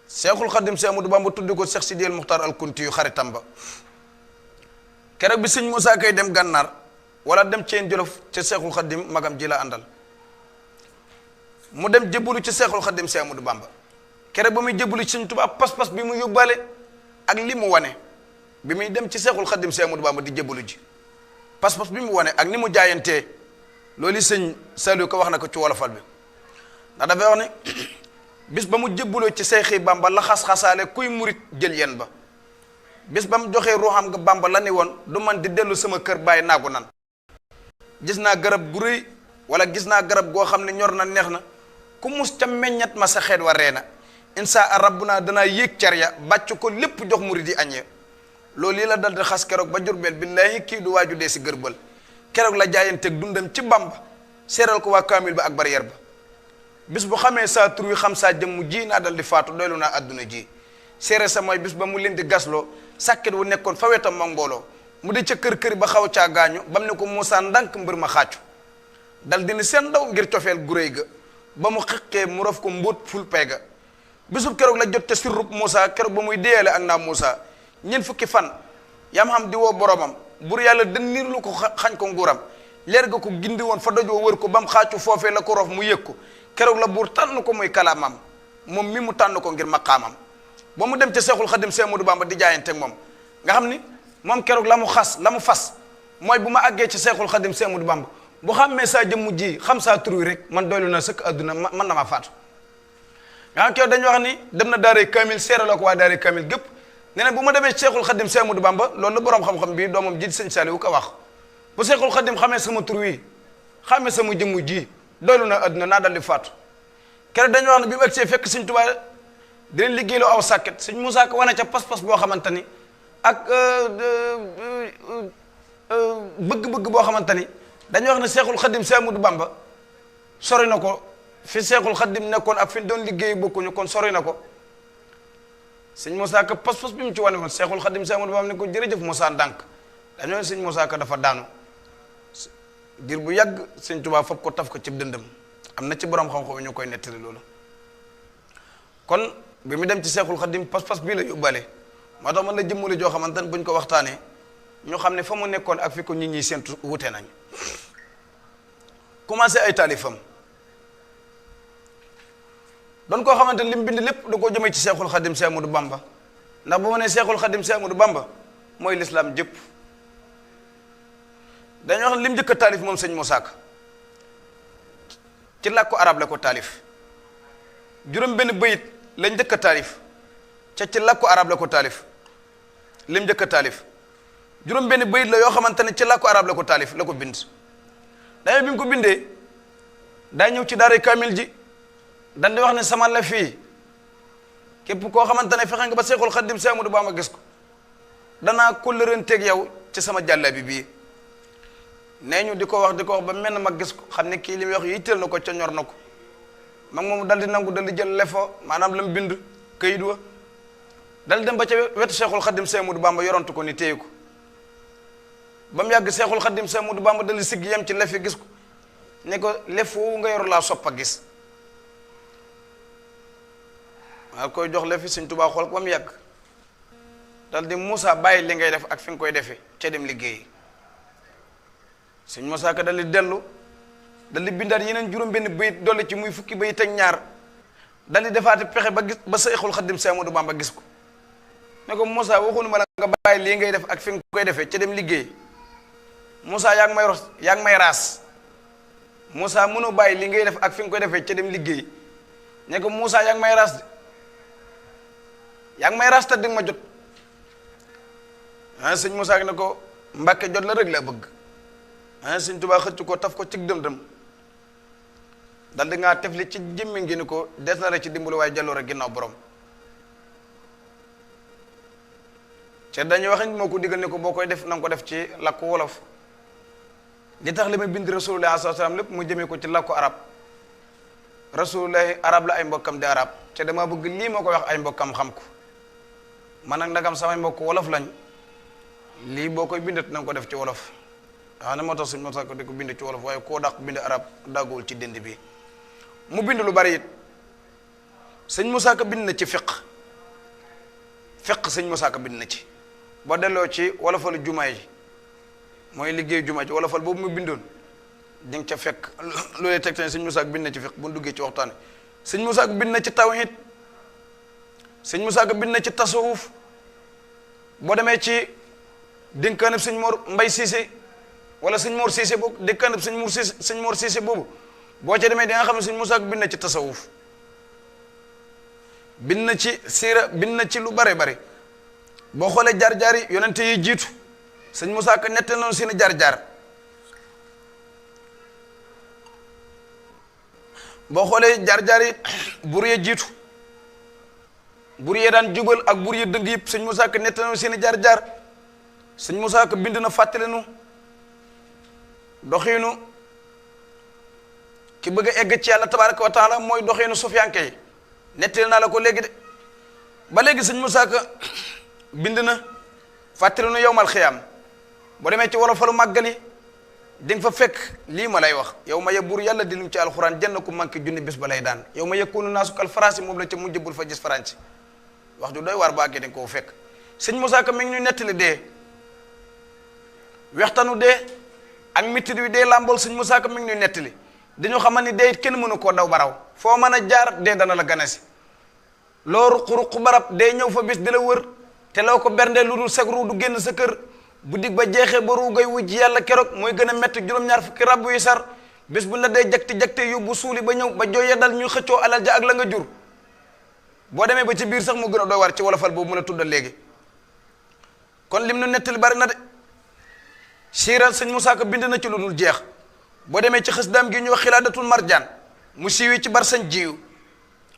Speaker 1: Seexul Xadim Seex Ahmadu Bamba tuddi ko Seex Sidiyal Muxtaar al Kunti yu xaritam ba keroog bi sëñ Moussa Kay dem gànnaar wala dem ceen Jolof ca Seexul Xadim magam ji la àndal mu dem jébbalu ci Seexul Xadim Seex Ahmadu Bamba keroog ba muy jébbalu ci sëñ Tuubaa pas-pas bi mu yóbbaale ak li mu wane bi muy dem ci Seexul Xadim Seex Ahmadu Bamba di jébbalu ji pas-pas bi mu wane ak ni mu jaayantee loolu sëñ Saliou ko wax na ko ci wolofal bi ndax dafay wax ne bis ba mu jébbaloo ci Seexi Bamba la xas-xasaale kuy murit jël yen ba bis ba mu joxee ruuxam nga Bamba la ni woon du man di dellu sama kër bàyyi naagu nan gis naa garab gu rëy wala gis naa garab goo xam ne ñor na neex na ku mus ca meññat ma sa xeet wa ree na insa a rabbuna danaa yéeg car ya bàcc ko lépp jox murit yi añee loolu yi la dal di xas keroog ba Jurbel billaahi kii du waaju dee si gërbal keroog la jaayanteeg dundam ci Bamba seeral ko waa kaamil ba ak barrière ba bis bu xamee saa tur wi xam saa jëmm ji naa dal di faatu doylu naa àdduna ji seere sa mooy bis ba mu leen di gasloo sàkket wu nekkoon fa wetam moom mbooloo mu di ca kër ba xaw caa gaañu bam ne ko Moussa ndànk mbër ma xaacu dal dina seen ndaw ngir cofeel gu réy ga ba mu xiqee mu rof ko mbóot ful pay ga bisub keroog la jot te sirrub Moussa keroog ba muy déyale ak naa Moussa ñeent fukki fan yam xam di woo boromam bur yàlla dënniir lu ko xañ ko nguuram leer ga ko gindi woon fa dojoo wër ko ba mu xaacu foofee la ko rof mu yëg ko keroog la buur tànn ko muy kalaamam moom mi mu tànn ko ngir maqaamam ba mu dem ca Seexul Xadim Seex Ahmadu Bamba di jaayante ak moom nga xam ni moom keroog la mu fas mooy bu ma àggee ci Seexul Xadim Seex Ahmadu Bamba bu xàmmee saa jëmmu ji xam saa tur wi rek man doylu na sëkk adduna man na maa faatu nga xam keroog dañuy wax ni dem na daaray kamil seere la ko waa daaray kamil gépp nee na bu ma demee ci Seexul Xadim Seex Ahmadu Bamba loolu la borom xam-xam bii doomam ji sëñ Saliou ko wax bu Seexul Xadim xamee sama tur wi xàmmee sama jëmmu ji doylu na adduna naa dal di faatu keroog dañuy wax ne bi mu egsee fekk sëñ Tuubaa di leen liggéeyloo aw sàkket sëñ Moussa ko wane ca pas-pas boo xamante ni ak bëgg-bëgg boo xamante ni dañuy wax ne Seexul Xadim Seex Ahmadu Bamba sori na ko fi Seexul Xadim nekkoon ak fi doon liggéey bokkuñu kon sori na ko sëñ Moussa ko pas-pas bi mu ci wane woon Seexul Xadim Seex Ahmadu Bamba ne ko jërëjëf Moussa ndànk dañoo sëñ Moussa ko dafa daanu diir bu yàgg sëñ Tuubaa fab ko taf ko ci dëndëm am na ci borom xam-xam ñu koy nettali loolu kon bi mu dem ci Seexul Xadim pas-pas bii la yóbbaale moo tax man la jëmmale joo xamante ne buñ ko waxtaanee ñu xam ne fa mu nekkoon ak fi ko nit ñi séntu wute nañ commencé ay taalifam doon koo xamante ne li mu bind lépp da koo jëmee ci Seexul Xadim Seex Ahmadu Bamba ndax bu ma nee Seexul Xadim Seex Ahmadu Bamba mooy lislaam jëpp dañoo wax ne li mu njëkk a taalif moom sëñ Moussa Ka ci làkku arab la ko taalif juróom benn bayit la njëkk a taalif ca ci làkku arab la ko taalif li mu njëkk a taalif juróom benn bayit la yoo xamante ne ci làkku arab la ko taalif la ko bind dañoo bi mu ko bindee daa ñëw ci daaray kaamil ji dal di wax ne sama la fii képp koo xamante ne fexe nga ba Seexul Xadim Seex Ahmadu Bamba gis ko danaa kóllëranteeg yow ci sama jàllabi bii nee ñu di ko wax ba mel ma gis ko xam ne kii li muy wax yitteel na ko ca ñor na ko mag moom dal di nangu dal di jël lefo maanaam la mu bind këyit wa dal di dem ba ca wetu Seexul Xadim Seex Ahmadu Bamba yorontu ko ni téye ko ba mu yàgg Seexul Xadim Seex Ahmadu Bamba dal di sigg yem ci lef yi gis ko ne ko lef woowu nga yor laa sopp a gis maa koy jox lefi Sëñ Tuubaa xool ko ba mu yàgg dal di Moussa bàyyi li ngay def ak fi nga koy defee ca dem liggéeyi Sëñ Moussa Ka dal di dellu dal di bindaat yeneen juróom benn bayit dolli ci muy fukki bayit ak ñaar dal di defaati pexe ba gis ba Seexul Xadim Seex Ahmadu Bamba gis ko ne ko Moussa waxunu ma la nga bàyyi lii ngay def ak fi nga koy defee ca dem liggéey Moussa yaa ngi may raas Moussa mënoo bàyyi lii ngay def ak fi nga koy defee ca dem liggéey ne ko Moussa yaa ngi may raas yaa ngi may raas te di nga ma jot ah sëñ Moussa ne ko Mbàkke jot la rek la bëgg ah sëñ Tuubaa xëcc ko taf ko ci dëm-dëm dal di ngaa tefli ci jëmmi ngi ni ko des na la ci dimbali waaye jàlloo rek ginnaaw borom te dañuy wax moo ko digal ne ko boo koy def na nga ko def ci làkku wolof li tax li may bind Rasulullah sallallahu alayhi wasallam lépp mu jëmee ko ci làkku arab Rasulullah arab la ay mbokkam di arab te dama bëgg lii moo koy wax ay mbokkam xam ko man nag ndagam samay mbokk wolof lañ lii boo koy bindat na nga ko def ci wolof waaw ne moo tax suñ Moussa Ka di ko bind ci wolof waaye koo dàq bind arab dàgguwul ci dënd bi mu bind lu bari it sëñ Moussa Ka bind na ci fiq sëñ Moussa Ka bind na ci boo delloo ci wolofalu jumaa yi mooy liggéey jumaa ji wolofal boobu mu bindoon di nga ca fekk loolee teg te sëñ Moussa Ka bind na ci fiq bu duggee ci waxtaan sëñ Moussa Ka bind na ci tawhid sëñ Moussa Ka bind na ci tasawuf boo demee ci dénkaanab sëñ Mor Mbay Siise wala sëñ Mor Siise boobu dénkaanab sëñ Mor Siise boobu boo ca demee di nga xam ne sëñ Moussa Ka bind na ci tasawuf bind na ci siira bind na ci lu bare bare boo xoolee jaar-jaar yi yonente yi jiitu sëñ Moussa Ka nettal noonu seen jaar-jaar boo xoolee jaar-jaar yi bur ya jiitu bur ya daan jubal ak bur ya dëng yëpp sëñ Moussa Ka nettal noonu seen jaar-jaar sëñ Moussa Ka bind na fàttali nu doxiinu ki bëgg a egg ci yàlla tabaraka wa taala mooy doxiinu sufiyanke yi nettali naa la ko léegi de ba léegi sëñ Moussa Ka bind na fàttali nu yowmal xiyaam boo demee ci wolofalu màggali di nga fa fekk lii ma lay wax yow ma buur yàlla di lim ci alxuraan jenn ku manqué junni bés ba lay daan yow ma yekkoonu naasu kal faraasi moom la ca mujj bul fa gis faransi wax ju doy war ba àggee da nga koo fekk sëñ Moussa Ka mi ngi ñu nettali dee wextanu dee ak mitit wi dee làmbool sëñ Moussa Ka mi ngi ñu nettali dañu xamal ni dee it kenn mënu koo daw baraw foo mën a jaar dee dana la ganesi loolu xuruq barab dee ñëw fa bis di la wër te loo ko berndee lu dul sag ruu du génn sa kër bu dig ba jeexee ba ruugay wujj yàlla keroog mooy gën a métti juróom-ñaar fukki rab yu sar bés bu la dee jakti yóbbu suuli ba ñëw ba jooyee dal ñuy xëccoo alal ja ak la nga jur boo demee ba ci biir sax mu gën a doy war ci wolofal boobu mën a tuddal léegi kon lim nu nettali bari na de siira sëñ Moussa Ka bind na ci lu dul jeex boo demee ci xës daam gi ñu wax xilaadatul marjaan mu siiwee ci bar sañ jiw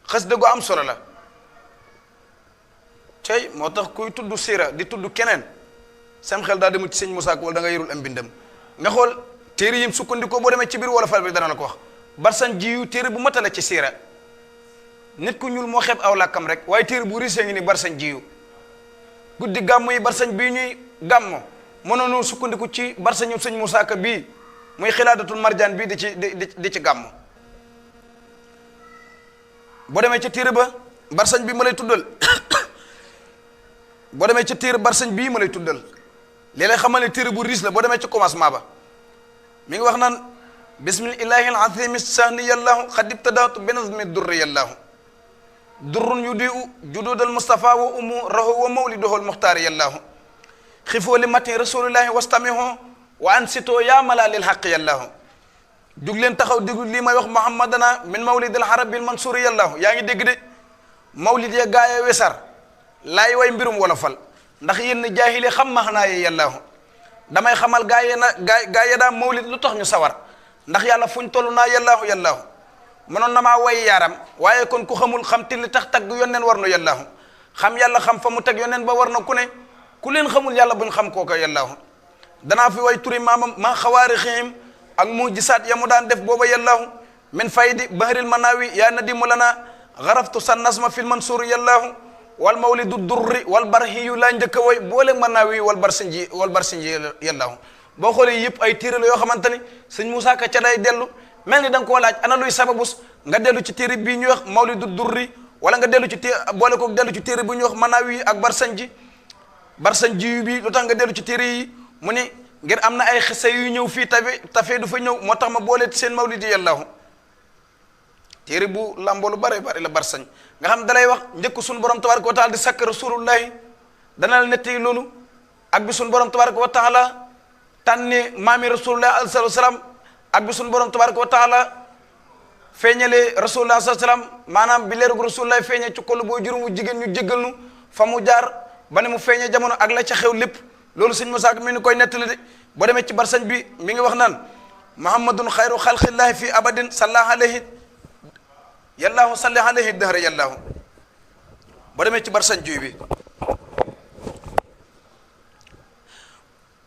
Speaker 1: xës dëggu am solo la tey moo tax kuy tudd siira di tudd keneen sam xel daa demul ci sëñ Moussa Ka wala da nga yorul am bindam nga xool téere yim sukkandikoo boo demee ci biir wolofal bi dana la ko wax barsan jiyu téere bu matale ci siira nit ku ñuul moo xeeb aw làkkam rek waaye téere bu risee ngi ni barsan jiyu guddi gàmm yi barsañ bii ñuy gàmmo mënoonu sukkandiku ci barsañu sëñ Moussa Ka bii muy xilaadatul marjaan bii di ci gàmmo boo demee ci téere ba barsañ bi ma lay tuddal boo demee ci téere barsañ bii ma lay tuddal léeg-léeg xamal ne téere bu riis la boo demee ci commencement ba mi ngi wax naan bismillahi al-azimi sahni yallahu xad ibtadaatu bi nazmi durri yallahu durrun yudiu jududal mustafa wa umu rahu wa mawliduhu al-muxtaari yallahu xifoo li matin rasulillahi wastamiho wa ansito yaa mala lil xaq yallahu jug leen taxaw déglu lii may wax muhammadana min mawlidil harabil mansuri yallahu yaa ngi dégg de mawlid ya gaaya wesar laay way mbirum wala fal ndax yéen jaahili xam maxnaa ye yàllaahu damay xamal gaa ye daa mawlid lu tax ñu sawar ndax yàlla fuñ toll naa yàllaahu mënoon na maa way yaaram waaye kon ku xamul xam te li tax tagg yonneen war na yàllaahu xam yàlla xam fa mu teg yonneen ba war na ku ne ku leen xamul yàlla buñ xam kooka yàllaahu danaa fi way turi maamam maa xawaari xihim ak mujisaat ya mu daan def booba yàllaahu min faydi bahril manawi yaa nadimu lana garaftu san nasma fil mansur yàllaahu wal mawlidu durri wal barhiyu laa njëkk a woy boole manawi wal barsinji yàllaahu boo xoolee yëpp ay téere la yoo xamante ni sëñ Moussa Ka ca day dellu mel ni da nga koo laaj ana luy sababus nga dellu ci téere bii ñuy wax mawlidu durri wala nga dellu ci boole ko dellu ci téere bu ñuy wax manawi ak barsanji yu bi lu tax nga dellu ci téere yi mu ni ngir am na ay xisa yu ñëw fii tafee du fa ñëw moo tax ma boole seen mawlidi yàllaahu téere bu lamboolu bare bari la barsañ nga xam dalay wax njëkk suñu borom tabaraka wa taala di sakk rasulullahi dana la netti loolu ak bi suñu borom tabaraka wa taala tànne maami rasulullahi alayhi salaam ak bi suñu borom tabaraka wa taala feeñalee rasulullahi alayhi salaam maanaam bi leerug rasulullahi feeñee ci kolu boo juróom wu jigéen ñu jéggal nu fa mu jaar ba ne mu feeñee jamono ak la ca xew lépp loolu sëñ Moussa Ka mi ni koy nettali de boo demee ci barsañ bi mi ngi wax naan muhammadun xayru xalqillahi fi abadin sallallahu alayhi yàllaahu salli alayhi dahra yàllaahu boo demee ci barsañ juy bi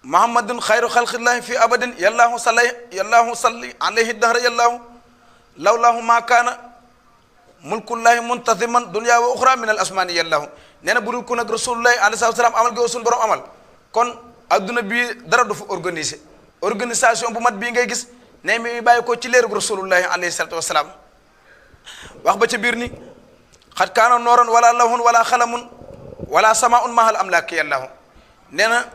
Speaker 1: muhammadun xayru xalqillahi fi abadin yàllaahu salli alayhi dahra yàllaahu lawlaahu maa kaana mulkullahi muntaziman dunya wa uxra min al asmaani yàllaahu nee na bu dul ko nag rasulullahi alayhi salaam amal gi suñu borom amal kon adduna bii dara du fa organisation bu mat bii ngay gis ne mi bàyyi ko ci leerug rasulullahi alayhi salatu wasalaam wax ba ca biir ni xat kaana nooran wala lawhun wala xalamun wala samaun mahal amlaaki yàllaahu nee na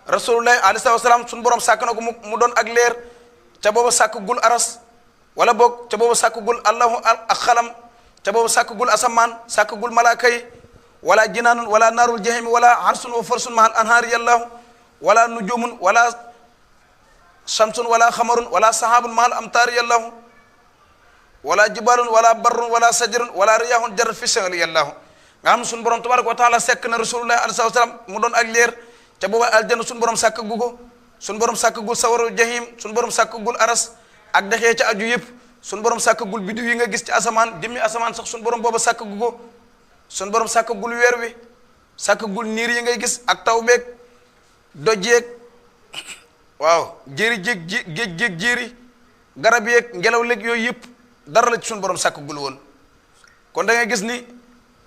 Speaker 1: rasulullahi alayhi salatu wasalaam suñu borom sàkk na ko mu doon ak leer ca booba sàkk gul aras wala boog ca booba sàkk gul allahu ak xalam ca booba sàkk gul asamaan sàkk gul malaaka yi wala jinaanun wala naarul jahimi wala arsun wa farsun mahal anhaari yàllaahu wala nujumun wala shamsun wala xamarun wala sahabun mahal amtaari yàllaahu wala jibalun wala barrun wala sajarun wala riyahun jarat fi sahli yàllaahu nga xam ne suñu borom tabaraka wa taala sekk na rasulullahi alayhi salaam mu doon ak leer ca booba aljanna suñu borom sàkk gu ko suñu borom sàkk gul sawaru jahim suñu borom sàkk gul aras ak dexee ca aju yëpp suñu borom sàkk gul biddiw yi nga gis ci asamaan jëmmi asamaan sax suñu borom booba sàkk gu ko suñu borom sàkk gul weer wi sàkk gul niir yi ngay gis ak taw beeg doj yeeg waaw jéeri géej jéeri garab yeeg ngelaw léeg yooyu yëpp dara la ci suñu borom sàkk gul woon kon da ngay gis ni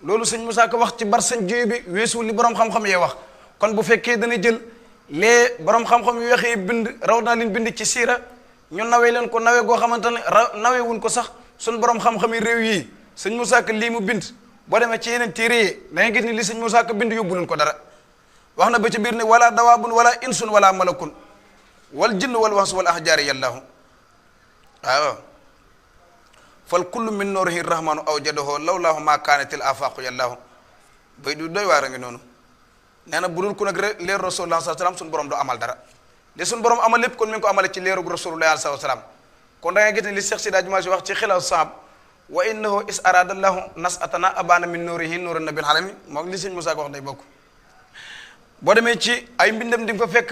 Speaker 1: loolu sëñ Moussa Ka wax ci bar sëñ jiw bi weesu li borom xam-xam yee wax. kon bu fekkee dana jël lee borom xam-xam yu waxee bind raw naa leen bind ci siira ñu nawee leen ko nawee goo xamante ne nawee wuñ ko sax suñ borom xam-xam yi réew yi sëñ Moussa Ka lii mu bind boo demee ci yeneen téere yi da ngay gis ni li sëñ Moussa Ka bind yóbbu leen ko dara wax na ba ci biir ne wala dawaabun wala insun wala malakun wal jinn wal wahs wal ahjaari yallaahu waaw fal kullu min noorihi rahmanu awjadahu lawlaahu ma kaanatil afaqu yallaahu bay du doy waar a ngi noonu nee na bu dul ku nag leeru rasulullah sallallahu alayhi wasallam suñu borom du amal dara li suñu borom amal lépp kon mi ngi ko amale ci leeru rasulullah sallallahu alayhi wasallam kon da ngay gis ne li Cheikh Sida Jumaa si wax ci xilaas saab wa innahu is aradallahu nasatana abana min nourihi nuran nabil alami moo li sëñ Moussa Ka wax day bokk boo demee ci ay mbindam di nga fa fekk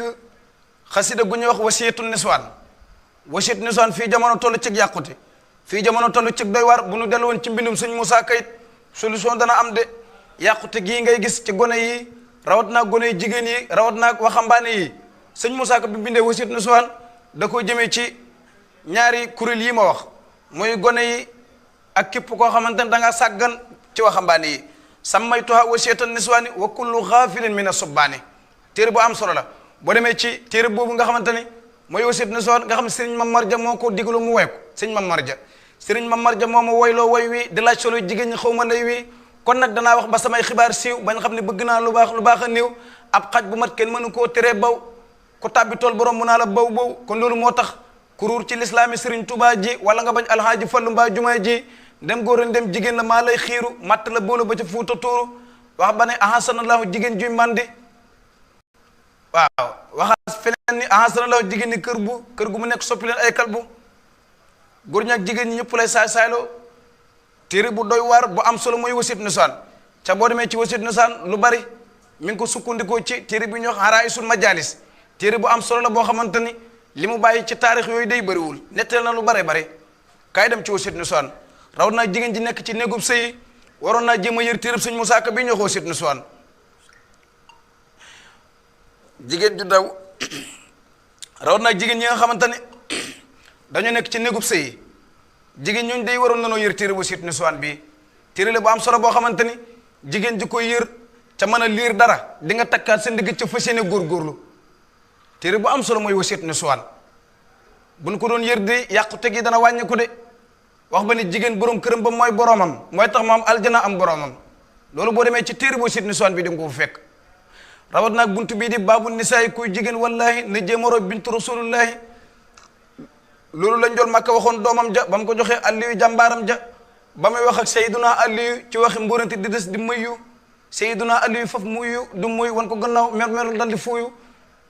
Speaker 1: xasida gu ñuy wax wasiyatu niswaan fii jamono toll ci yàqute fii jamono toll ci doy waar bu nu dellu woon ci mbindum sëñ Moussa Ka it solution dana am de yàqute gii ngay gis ci gone yi rawat naa gone yi jigéen yi rawat naa waxambaane yi sëñ Moussa Ka bi bindee wasiyatu niswaan da ko jëmee ci ñaari kuréel yi ma wax muy gone yi ak képp koo xamante ne da ngaa sàggan ci waxambaane yi sammaytuha wasiyatan niswaani wa kullu xaafilin min as-subbaani téere bu am solo la boo demee ci téere boobu nga xamante ni mooy wasiyatu niswaan nga xam ne sëriñ Mamar Ja moo ko diglu mu woy ko sëriñ Mamar Ja moo ma woyloo woy wi di laaj solo jigéen ñi xaw ma ndey wi kon nag danaa wax ba samay xibaar siiw bañ xam ne bëgg naa lu baax a néew ab xaj bu mat kenn mënu koo teree baw ku tàbbi tool borom mu naa la baw kon loolu moo tax kuruur ci lislaami sëriñ Tuubaa ji wala nga bañ alhaaji Fallu mbaa jumaa ji dem góor dem jigéen la maa lay xiiru matt la boolu ba ca fuuta tuuru wax ba ne ahasanallahu jigéen juy mandi waaw waxaas feneen ni ahasanallahu jigéen ni kër gu mu nekk soppi leen ay kalbu góor ñi ak jigéen ñi ñëpp lay saay-saayloo téere bu doy waar bu am solo mooy wasiyatu niswaan ca boo demee ci wasiyatu niswaan lu bari mi ngi ko sukkandikoo ci téere bi ñuy wax haraisul majalis téere bu am solo la boo xamante ni li mu bàyyi ci taarix yooyu day bëriwul netteel na lu bare bare kaay dem ci wasiyatu niswaan raw naa jigéen ji nekk ci néegub sëy waroon naa jéem a yër téereb sëñ Moussa Ka bi ñoo ko wasiyatu niswaan jigéen ju daw raw naa jigéen ñi nga xamante ne dañoo nekk ci néegub sëy jigéen ñooñu day waroon nanoo yër téere wasiyatu niswaan bi téere la bu am solo boo xamante ni jigéen ji koy yër ca mën a liir dara di nga takkaat sa ndigg ca fas yéene góorgóorlu téere bu am solo mooy wasiyatu niswaan bu ñu ko doon yër di yàqute gi dana wàññi ko de wax ba ni jigéen borom këram ba mooy boromam mooy tax mu am aljana am boromam loolu boo demee ci téere wasiyatu niswaan bi di nga ko fekk rawat naag buntu bii di baabu nisaay kuy jigéen wallahi na jéemaro bintu rasulullahi loolu lañ doon Makka waxoon doomam ja ba mu ko joxee Aliyu jàmbaaram ja ba muy wax ak Seyduna Aliyu ci waxi mbóorante di des di muyu Seyduna Aliyu faf muyu du muy wan ko gannaaw mer dal di fuuyu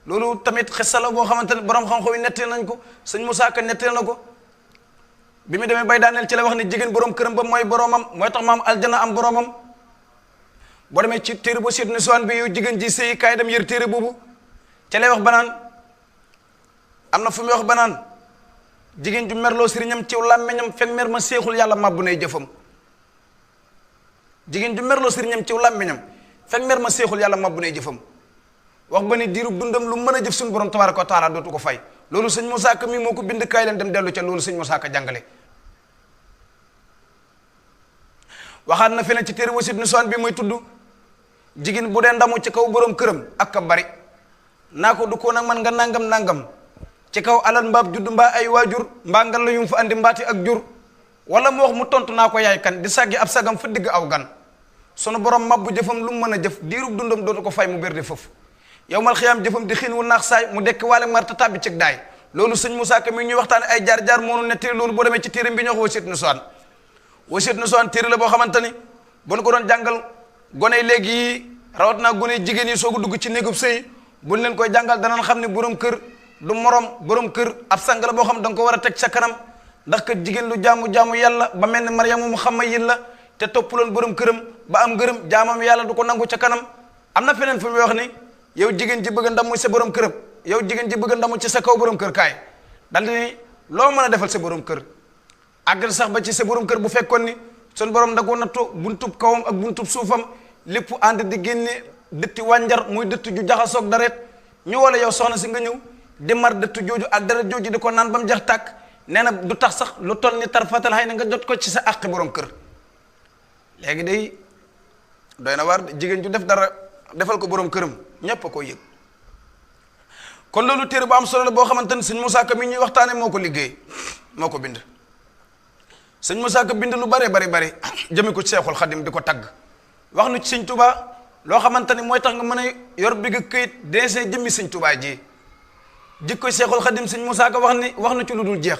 Speaker 1: loolu tamit xissa la boo xamante ne borom xam-xam yi netteel nañ ko sëñ Moussa Ka netteel na ko bi mu demee bay daaneel ci la wax ne jigéen borom këram ba mooy boromam mooy tax ma am aljana am boromam boo demee ci téere wasiyatu niswaan bi yow jigéen ji sëy kaay dem yër téere boobu ca lay wax banaan am na fu muy wax banaan jigéen ju merloo sëriñam ciw làmmiñam fekk mer ma seexul yàlla màbbu nay jëfam jigéen ju merloo sëriñam ciw làmmiñam fekk mer ma seexul yàlla màbbu nay jëfam wax ba ni diirub dundam lu mën a jëf suñu borom tabaaraka wa taala dootu ko fay loolu sëñ Moussa Ka mi moo ko bind kaay leen dem dellu ca loolu sëñ Moussa Ka jàngale waxaat na feneen ci téere wasiyatu niswaan bi mooy tudd jigéen bu dee ndamu ci kaw borom këram ak ka bari naa ko du ko nag man nga nangam ci kaw alal mbaab judd mbaa ay waajur mbaa ngal la yum fa andi mbaati ak jur wala mu wax mu tontu naa ko yaay kan di saggi ab sagam fa digg aw gan sunu borom mabbu jëfam lu mu mën a jëf diirub dundam dootu ko fay mu bér di foofu yow mal xiyaam jëfam di xiin wu naax saay mu dekk waale marta tàbbi cig daay loolu sëñ Moussa Ka mi ñuy waxtaane ay jaar-jaar moonu nettali loolu boo demee ci téere bi ñoo ko wasiyatu niswaan téere la boo xamante ni bu ñu ko doon jàngal gone yi léegi yi rawat naa gone yi jigéen yi soogu dugg ci néegub sëy buñ leen koy jàngal danañ xam ne borom kër du morom borom kër ab sang la boo xam da nga ko war a teg sa kanam ndax kat jigéen lu jaamu yàlla ba mel ne Maryamu mu xam ma yin la te toppuloon borom këram ba am ngërëm jaamam yàlla du ko nangu ca kanam am na feneen fu muy wax ni yow jigéen ji bëgg a ndamu sa borom këram yow jigéen ji bëgg a ndamu ci sa kaw borom kër kaay dal di ni loo mën a defal sa borom kër àggal sax ba ci sa borom kër bu fekkoon ni sun borom da ko nattu buntub kawam ak buntub suufam lépp ànd di génne dëtti wànjar muy dëtt ju jaxasoog daret ñu wala yow soxna si nga ñëw di mar dëtt jooju ak deret jooju di ko naan ba mu jax tàkk nee na du tax sax lu toll ni tarfatal xëy na nga jot ko ci sa àqi borom kër léegi day doy na waar jigéen ju def dara defal ko borom këram ñépp a koy yëg. kon loolu téere bu am solo la boo xamante ni sëñ Moussa Ka mi ñuy waxtaane moo ko liggéey moo ko bind. sëñ Moussa Ka bind lu bare bari jëme ko Seexul Xadim di ko tagg wax nu ci sëñ Touba loo xamante ni mooy tax nga mën a yor bi nga këyit deesee jëmmi sëñ Touba ji jikkoy Seexul Xadim sëñ Moussa Ka wax na ci lu dul jeex.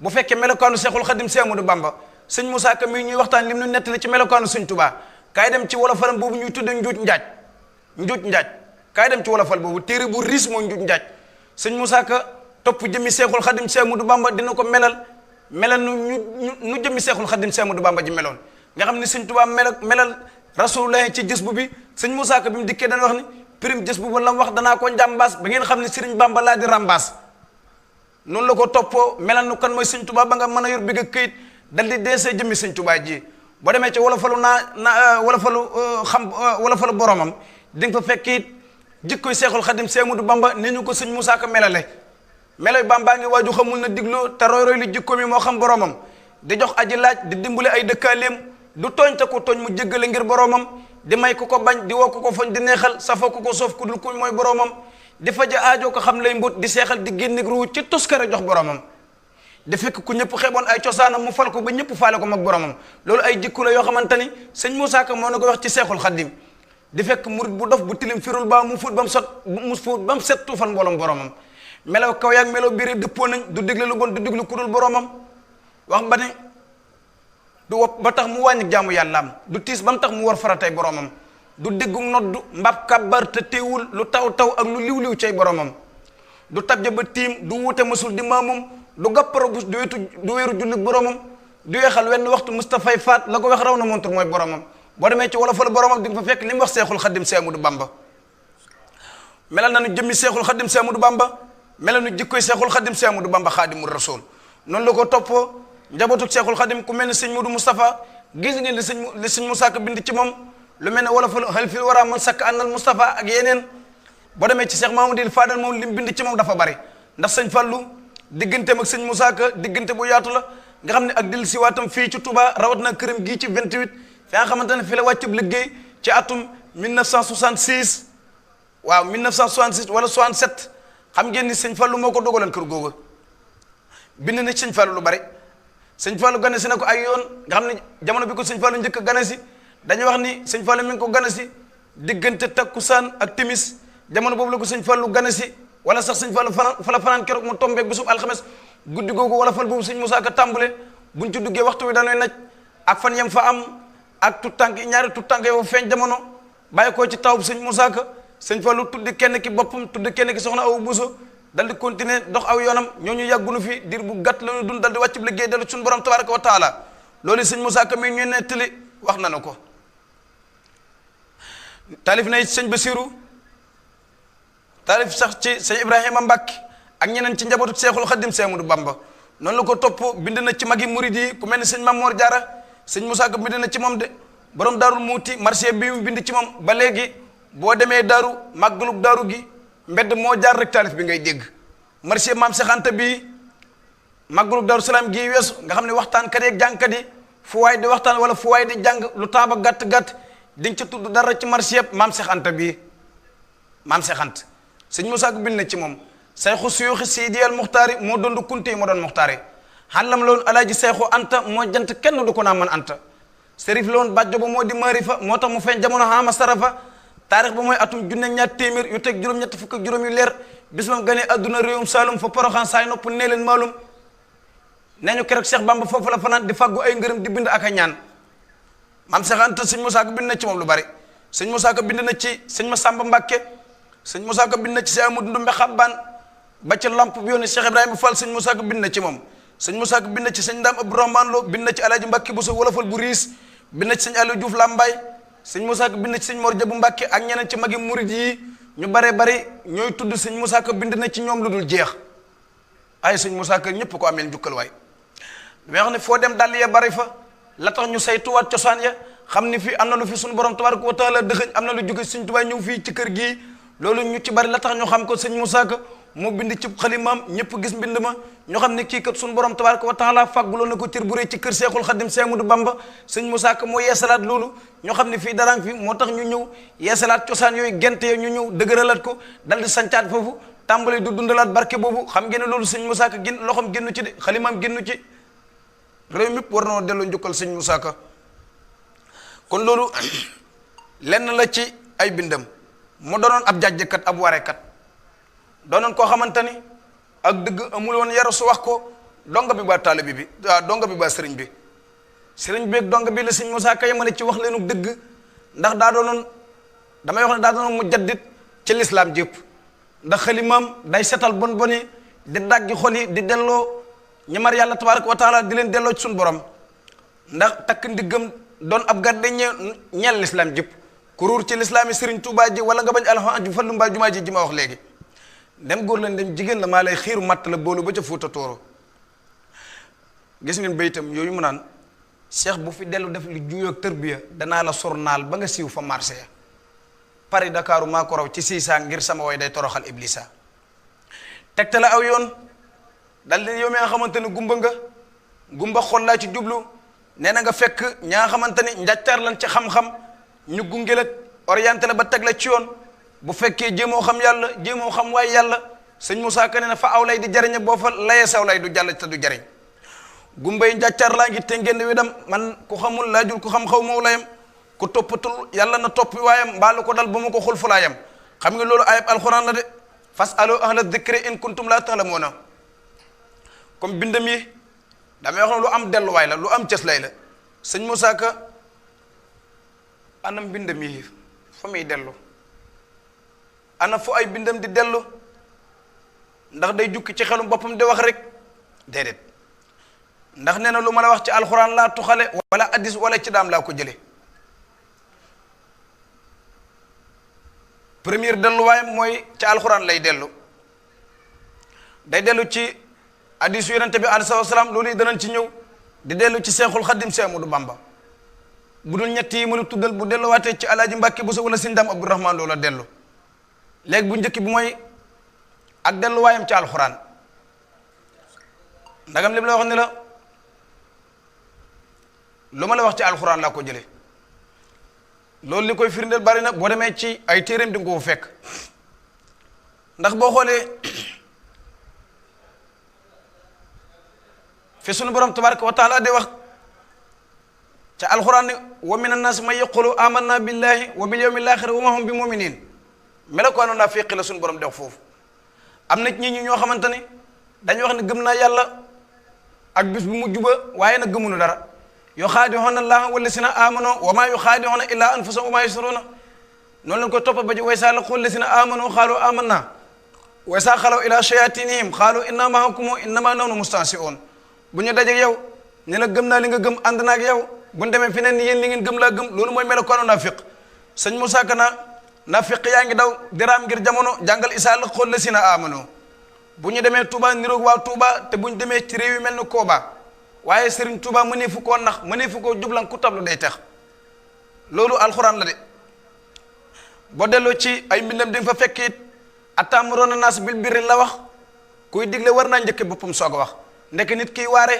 Speaker 1: bu fekkee melokaanu Seexul Xadim Seex Ahmadu Bamba sëñ Moussa Ka mi ñuy waxtaan lim nu nettali ci melokaanu sëñ Touba kaay dem ci wolofalam boobu ñuy tudde njuuj njaaj kaay dem ci wolofal boobu téere bu riis moo njuuj njaaj sëñ Moussa Ka topp jëmmi Seexul Xadim Seex Ahmadu Bamba dina ko melal nu jëmmi Seexul Xadim Seex Ahmadu Bamba ji meloon nga xam ne sëñ Touba melal Rasulullah ci jës bu bi sëñ Moussa Ka bi mu dikkee dana wax ni prime jës bu ba la mu wax danaa ko njàmbaas ba ngeen xam ne Sëriñ Bamba laa di rambaas noonu la ko toppoo melal nu kan mooy sëñ Touba ba nga mën a yor bi nga këyit dal di deesee jëmmi sëñ Touba ji boo demee ci wolofalu wolofalu boromam di nga fa fekk it jikkoy Seexul Xadim Seex Ahmadu Bamba ni ñu ko sëñ Moussa Ka melale meloy Bamba ngi waaju xamul na digloo te roy li jikko mi moo xam boromam di jox aji laaj di dimbale ay dëkkaaleem du tooñ te ko tooñ mu jéggale ngir boromam di may ku ko bañ di woo ku ko foñ di neexal safoo ku ko soof ku dul kuñ mooy boromam di faja aajo ko xam lay mbut di seexal di génnig ruu ci toskare jox boromam di fekk ku ñëpp xeeboon ay cosaanam mu fal ko ba ñëpp faale ko mag boromam loolu ay jikku la yoo xamante ni sëñ Moussa Ka moo na ko wax ci Seexul Xadim di fekk murit bu dof bu tilim firul ba mu fóot ba mu set tuufal mbooloom boromam melaw kaw yaag melaw biir dëppoo nañ du digle lu bon du diglu ku dul boromam wax ba ne du wopp ba tax mu wàññi jaamu yàllaam du tiis ba mu tax mu war faratay boromam du déggu noddu mbab kàbbar te teewul lu taw ak lu liw cay boromam du tabja ba tiim du wuute masul di maamum du gapparo bus du wéeru julli boromam du weexal wenn waxtu Mustafay faat la ko wax raw na montur mooy boromam boo demee ci wolofal boromam di nga fa fekk li mu wax Seexul Xadim Seex Ahmadu Bamba melal na nu jëmmi Seexul Xadim Seex Ahmadu Bamba melal nu jikkoy Seexul Xadim Seex Ahmadu Bamba Xaadimu Rasuul noonu la ko toppoo njabootu Seexul Xadim ku mel ne sëñ Mudu Moustapha gis ngeen li sëñ Moussa Ka bind ci moom lu mel ne wolofal xel fil wara man sakk àndal Moustapha ak yeneen boo demee ci Seex Mamadil Fadal moom li mu bind ci moom dafa bari ndax sëñ Fallu digganteem ak sëñ Moussa Ka diggante bu yaatu la nga xam ne ak dil siwaatam fii ci Touba rawat na këram gii ci 28 fi nga xamante ne fii la wàccub liggéey ci atum 1966 waaw 1966 wala 67 xam ngeen ni sëñ Fallu moo ko dogaloon kër googu bind na sëñ Fallu lu bari sëñ Fallu gane si na ko ay yoon nga xam ne jamono bi ko sëñ Fallu njëkk a gane si dañuy wax ni sëñ Fallu mi ngi ko gane si diggante takkusaan ak timis jamono boobu la ko sëñ Fallu gane si wala sax sëñ Fallu fa la fanaan keroog mu tombeeg bisub alxames guddi googu wala fal boobu sëñ Moussa Ka tàmbale buñ ci duggee waxtu wi dañuy naj ak fan yam fa am ak ñaari tuttànk yow feeñ jamono bàyyi ko ci taw bu sëñ Moussa Ka sëñ Fallu tuddi kenn ki boppam tuddi kenn ki soxna Awa Buso dal di continuer dox aw yoonam ñooñu yàggunu fi diir bu gàtt la ñu dund dal di wàcc liggéey dellu suñu borom tabaraka wa taala loolu sëñ Moussa Ka mi ñuy nettali wax na ko taalif na sëñ Basiru taalif sax ci sëñ Ibrahima Mbàkke ak ñeneen ci njabootu Seexul Xadim Seex Ahmadu Bamba noonu la ko topp bind na ci magi murid yi ku mel ni sëñ Mamoor Jaara sëñ Moussa Ka bind na ci moom de borom daarul muuti marché bi mu bind ci moom ba léegi boo demee daaru màggalub daaru gi mbedd moo jaar rek taalif bi ngay dégg marché maam Seex Anta bi màggalub daaru salaam gii weesu nga xam ne waxtaankat yi ak jàngkat yi fu waay di waxtaan wala fu waay di jàng lu taaba gàtt-gàtt di nga ca tudd dara ci marché yëpp maam Seex Anta bii maam Seex Anta sëñ Moussa Ka bind na ci moom sayxu suyuuxi Seydi al Muxtaari moo doon du kunte moo doon Muxtaari xàllam loon alaaji sayxu Anta moo jant kenn du ko naa man Anta sërif loon bàjjo ba moo di maarifa moo tax mu feeñ jamono xama sarafa taarix ba mooy atum junne ñaar téeméer yu teg juróom-ñett fukk ak juróom yu leer bis moom gane adduna réewum Saalum fa poroxaan saay nopp nee leen maalum nee ñu keroog Cheikh Bamba foofu la fanaan di fàggu ay ngërëm di bind ak a ñaan maam Seex Anta sëñ Moussa Ka bind na ci moom lu bari sëñ Moussa Ka bind na ci sëñ Masamba Mbàkke sëñ Moussa Ka bind na ci Seex Amadu Ndumbe Xabbaan ba ca lamp bi yoon Cheikh Ibrahima Fall sëñ Moussa Ka bind na ci moom sëñ Moussa Ka bind na ci sëñ Ndaam Abdourahmane Lo bind na ci Alaaji Mbàkke Buso wolofal bu riis bind na ci sëñ Aliou Diouf Lambaay sëñ Moussa Ka bind na ci sëñ Mor Jabu Mbàkke ak ñeneen ci magi murid yi ñu bare bari ñooy tudd sëñ Moussa Ka bind na ci ñoom lu dul jeex ay sëñ Moussa Ka ñëpp ko ameel jukkal waay wax ne foo dem dàll ya bari fa la tax ñu saytuwaat cosaan ya xam ni fii am na lu fi suñu borom tabaraka wa taala dëxëñ am na lu jóge sëñ Tuubaa ñëw fii ci kër gii loolu ñu ci bari la tax ñu xam ko sëñ Moussa Ka moo bind ci xalimaam ñëpp gis mbind ma ñoo xam ne kii kat suñu borom tabaraka wa taala fàgguloon na ko cër bu rëy ci kër Seexul Xadim Seex Ahmadu Bamba sëñ Moussa Ka moo yeesalaat loolu ñoo xam ne fii daraan fi moo tax ñu ñëw yeesalaat cosaan yooyu gente ñu ñëw dëgëralaat ko dal di sancaat foofu tàmbali du dundalaat barke boobu xam ngeen ne loolu sëñ Moussa Ka loxoom génnu ci de xalimaam génnu ci réew mépp war na delloo njukkal sëñ Moussa Ka kon loolu lenn la ci ay bindam mu doonoon ab jàjjkat ab warekat doonoon koo xamante ni ak dëgg amul woon yara su wax ko donga bi ba taalibe bi donga bi ba sëriñ bi ak donga bi la sëñ Moussa Ka yemale ci wax leenu dëgg ndax daa doonoon damay wax ne daa doonoon mu jaddit ci lislaam jépp ndax xalimaam day setal bon boni di daggi xol yi di delloo ñamar yàlla tabaraka wa taala di leen delloo ci suñu borom ndax takk ndiggam doon ab garde ñeel lislaam jépp ku ruur ci lislaam yi sëriñ Tuubaa ji wala nga bañ alxuraan ju fallu mbaa jumaa ji ma wax léegi dem góor lañ dem jigéen la maa lay xiiru matt la boolu ba ca Fuuta Tooro gis ngeen baytam yooyu mu naan cheikh bu fi dellu def li juyoog tërbiya danaa la sornaal ba nga siiw fa marché ya Paris Dakaaru maa ko raw ci siisaa ngir sama way day toroxal iblisa tegte la aw yoon dal di yow mi nga xamante ne gumba xol laa ci jublu nee na nga fekk ñaa nga xamante ni njàccaar lan ci xam-xam ñu gunge la orienté la ba teg la ci yoon bu fekkee jéemoo xam yàlla jéemoo xam waaye yàlla sëñ Moussa Ka nee na fa aw lay di jariñe boo fa layee saw lay du jàll te du jariñ gumbay njàccaar laa ngi te ngeen wi dam man ku xamul laajul ku xam xaw moo layam ku toppatul yàlla na toppi waayam mbaalu ko dal ba mu ko xul fu laayam xam nga loolu ayab alxuraan la de fas alo ahla dikri in kuntum laa ta'lamuuna comme bindam yi damay wax ne lu am delluwaay la lu am cëslay la sëñ Moussa Ka anam bindam yi fa muy dellu ana fu ay bindam di dellu ndax day jukki ci xelum boppam di wax rek déedéet ndax nee na lu ma la wax ci alxuraan laa tuxale wala addis wala ci daam laa ko jële première delluwaayam mooy ci alxuraan lay dellu day dellu ci hadiisu yonente bi alayhi salaam loolu danañ ci ñëw di dellu ci Seexul Xadim Seex Ahmadu Bamba bu dul ñett yi mënu tuddal bu delluwaatee ci alaaji Mbàkke Buso wala Sëñ Daam Abdourahmaan loola dellu léegi bu njëkk bi mooy ak delluwaayam ci alxuraan ndagam li la wax ne la lu ma la wax ci alxuraan laa ko jële loolu li koy firndeel bari na boo demee ci ay téeréem di nga ko fekk ndax boo xoolee fi sunu borom tabaraka wa taala di wax ca alxuraan ne wa min annaas man yaqulu amanna billahi wa bil yawmil axir wa ma hum bi muminin melokaanu naafiq la sunu borom di wax foofu am na ñi ñoo xamante ni dañuy wax ne gëm naa yàlla ak bis bu mujj ba waaye nag gëmunu dara yuxaadi'uuna llaaha wallazina aamanuu wa maa yuxaadi'uuna illaa anfusahum wa maa yash'uruuna noonu lañ ko topp ba ci wa izaa laquu llazina aamanuu qaaluu aamannaa wa izaa xalaw ilaa shayaatinihim qaaluu innaa ma'akum innamaa nahnu mustahzi'uun bu ñu dajeeg yow ne la gëm naa li nga gëm ànd naa ak yow bu ñu demee feneen ni yéen li ngeen gëm laa gëm loolu mooy melokaanu naafiq sëñ Moussa Ka naafiq yaa ngi daw diraam ngir jamono jàngal izaa laquu llazina aamanuu bu ñu demee Touba niroog waa Touba te bu ñu demee ci réew yu mel ni Kooba waaye Serigne Touba mënee fu koo nax mënee fu koo jublan ku tablu day tax loolu alxuraan la de boo delloo ci ay mbindam di nga fa fekk it ataamuruuna naas bil birri la wax kuy digle war naa njëkke boppam soog a wax ndek nit kiy waare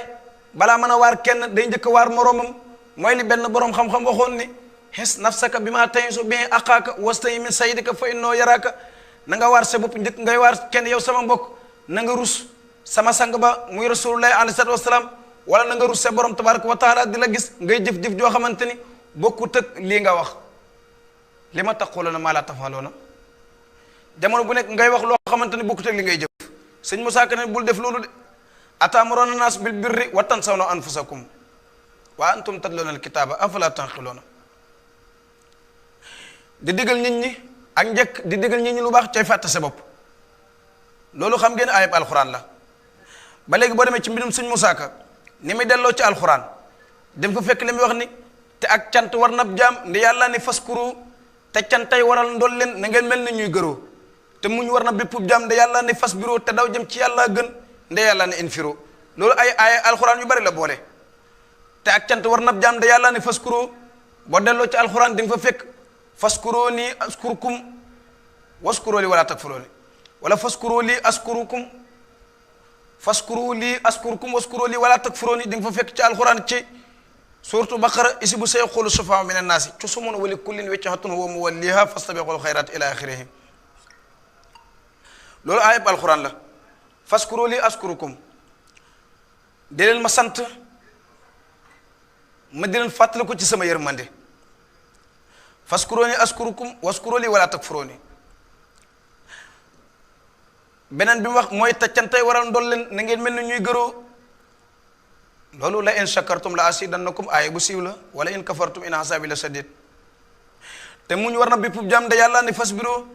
Speaker 1: balaa mën a waar kenn day njëkk a waar moroomam mooy li benn boroom xam-xam waxoon ni xis nafsaka bi maa tayisu bi aqaaka wastayi min saydika fa innoo yaraaka na nga waar sa bopp njëkk ngay waar kenn yow sama mbokk na nga rus sama sang ba muy rasulullahi alayhi salaatu wasalaam wala na nga rus sa borom tabaraka wa taala di la gis ngay jëf-jëf joo xamante ni bokkut ak lii nga wax li ma taquluuna maa laa taf'aluuna jamono bu nekk ngay wax loo xamante ni bokkut ak li ngay jëf sëñ Moussa Ka ne bul def loolu de ataamuruuna naas bil birri wa tansawna anfusakum wa antum tatluuna alkitaaba afalaa taqiluuna di digal nit ñi ak njëkk di digal nit ñi lu baax cay fàtte sa bopp loolu xam ngeen ayib alxuraan la ba léegi boo demee ci mbindum sëñ Moussa Ka ni muy delloo ci alxuraan dem fa fekk li muy wax ni te ak cant war na jaam ndi yàlla ni faskuru te cantay waral ndol leen na ngeen mel ni ñuy gëroo te muñ war na bépp jaam nde yàlla ni fas biro te daw jëm ci yàlla gën nde yàlla ni infiro loolu ay alxuraan yu bari la boole te ak cant war na jaam nde yàlla ni faskuru boo delloo ci alxuraan di nga fa fekk faskuru nii askurkum waskuroo li wala takfuroo wala faskuru li askurukum faskuru li askurukum waskuru li wala takfuruni di nga fa fekk ci alquran ci suratu baqara isibu sayqulu sufaa min annaasi ci sumun wali kullin wajhatun huwa muwalliha fastabiqul khayrat ila akhirih loolu ayib alquran la faskuru li askurukum di leen ma sant ma di leen fàttali ko ci sama yërmande faskuruni askurukum waskuru li wala takfuruni beneen bi mu wax mooy taccantay waral ndol leen na ngeen mel ni ñuy gëroo loolu la in shakartum la asidannakum aaya bu siiw la wala in kafartum in asabi la sadid te muñ war na bépp jàmm de yàlla ni fasbiro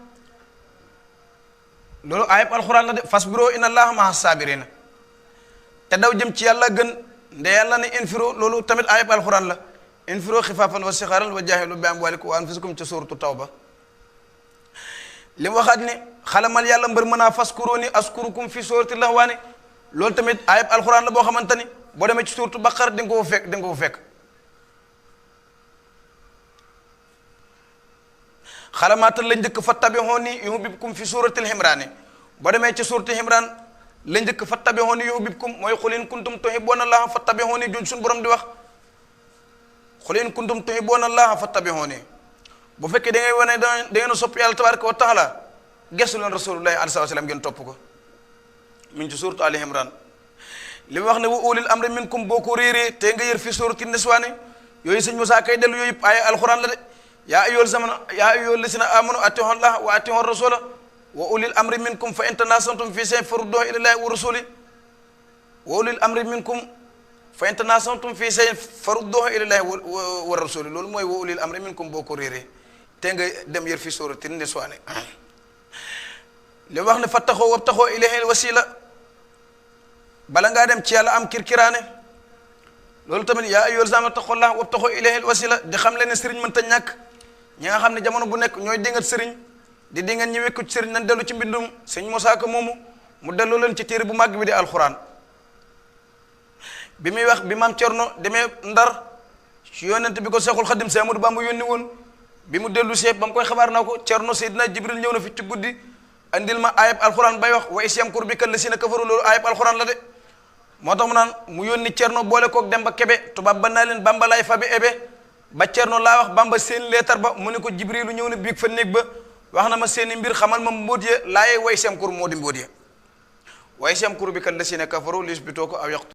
Speaker 1: loolu ayib alxuraan la de fasbiro inna allaha maha sabirina te daw jëm ci yàlla gën nde yàlla ni infiro loolu tamit ayib alxuraan la infiro xifaafan wa sixaaran wa jaahidu bi amwalikum wa anfusikum ci suuratu tawba li mu waxaat ni xalamal yàlla mbër mën a faskuruni askurukum fi suurati lahwaani loolu tamit ayib alxuraan la boo xamante ni boo demee ci suuratu baqara di nga ko fekk di nga ko fekk xalamaatal la njëkk fattabi'uuni yuhbibkum fi suuratil Imraan boo demee ci suuratu Imraan la njëkk fattabi'uuni yuhbibkum mooy qul in kuntum tuhibbuuna Allaaha fattabi'uuni juñ suñu borom di wax qul in kuntum tuhibbuuna Allaaha fattabi'uuni bu fekkee da ngay wane da ngeen a sopp yàlla tabaaraka wa taala gestu leen rasulullahi alayhi wa sallam ngeen topp ko min ci suuratu Ali Imraan li mu wax ne wa ulil amri minkum boo ko réeree te nga yër fi suurati niswaani yooyu sëñ Musaa kay dellu yooyu ay alxuraan la de yaa ayyuhal lazina aamanu atii'u llaaha wa atii'u rasuula wa ulil amri minkum fa in tanaazatum fi shay'in farudduuhu ila llaahi wa rasuuli wa ulil amri minkum fa in tanaazatum fi shay'in farudduuhu ila llaahi wa rasuuli loolu mooy wa ulil amri minkum boo ko réeree te nga dem yër fi suurati niswaani li wax ne fattaxoo wabtaxoo ilayhil wasiila bala ngaa dem ci yàlla am kirkiraane loolu tamit yaa ayyuhal lazina taqullaha wabtaxoo ilayhil wasila di xam leen ne sëriñ mënta ñàkk ñi nga xam ne jamono bu nekk ñooy dingat sëriñ di dingat ñi wekku ci sëriñ nañ dellu ci mbindum sëñ Musaa Ka moomu mu dellu leen ci téere bu màgg bi di alxuraan bi muy wax bi maam Cerno demee Ndar ci yonent bi ko Seexul Xadim Séex Ahmadu Bamba yónni woon bi mu dellu see ba mu koy xabaar naa ko Cerno Seydina Jibril ñëw na fi ci guddi andil ma ayab alxuraan bay wax wa is yamkuru bika llaziina kafaru loolu ayab alxuraan la de moo tax mu naan mu yónni Cerno boole koog dem ba Kebe tubaab ba naa leen Bamba lay fa bi ebe ba Cerno laa wax Bamba seen leetar ba mu ne ko Jibrilu ñëw na biig fa néeg ba wax na ma seeni mbir xamal ma mbóot ye laaye way yamkuru moo di mbóot ye wa is yamkuru bika llaziina kafaru liyusbituuka aw yaqtuluuka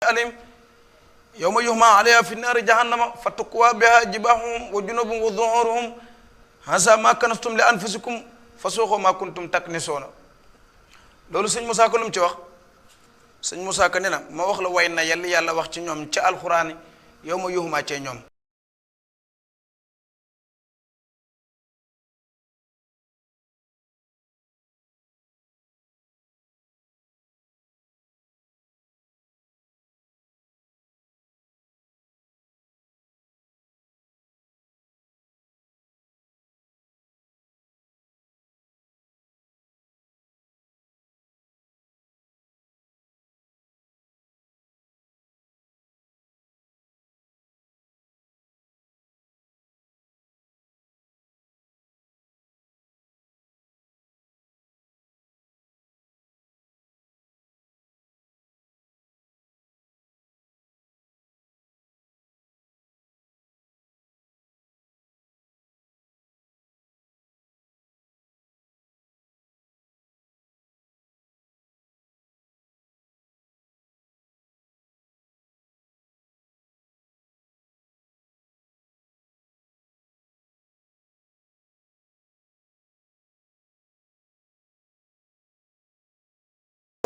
Speaker 1: alim yawma yuhma alayha fi naari jahannama fatukwa biha jibahuhum wa junubuhum wa zuhuruhum hasa ma kanastum li anfusikum fasuqu ma kuntum taknisuna loolu sëñ Moussa Ka lu mu ci wax sëñ Moussa Ka nee na ma wax la way na yàlla wax ci ñoom ca alxuraan yawma yuhma cee ñoom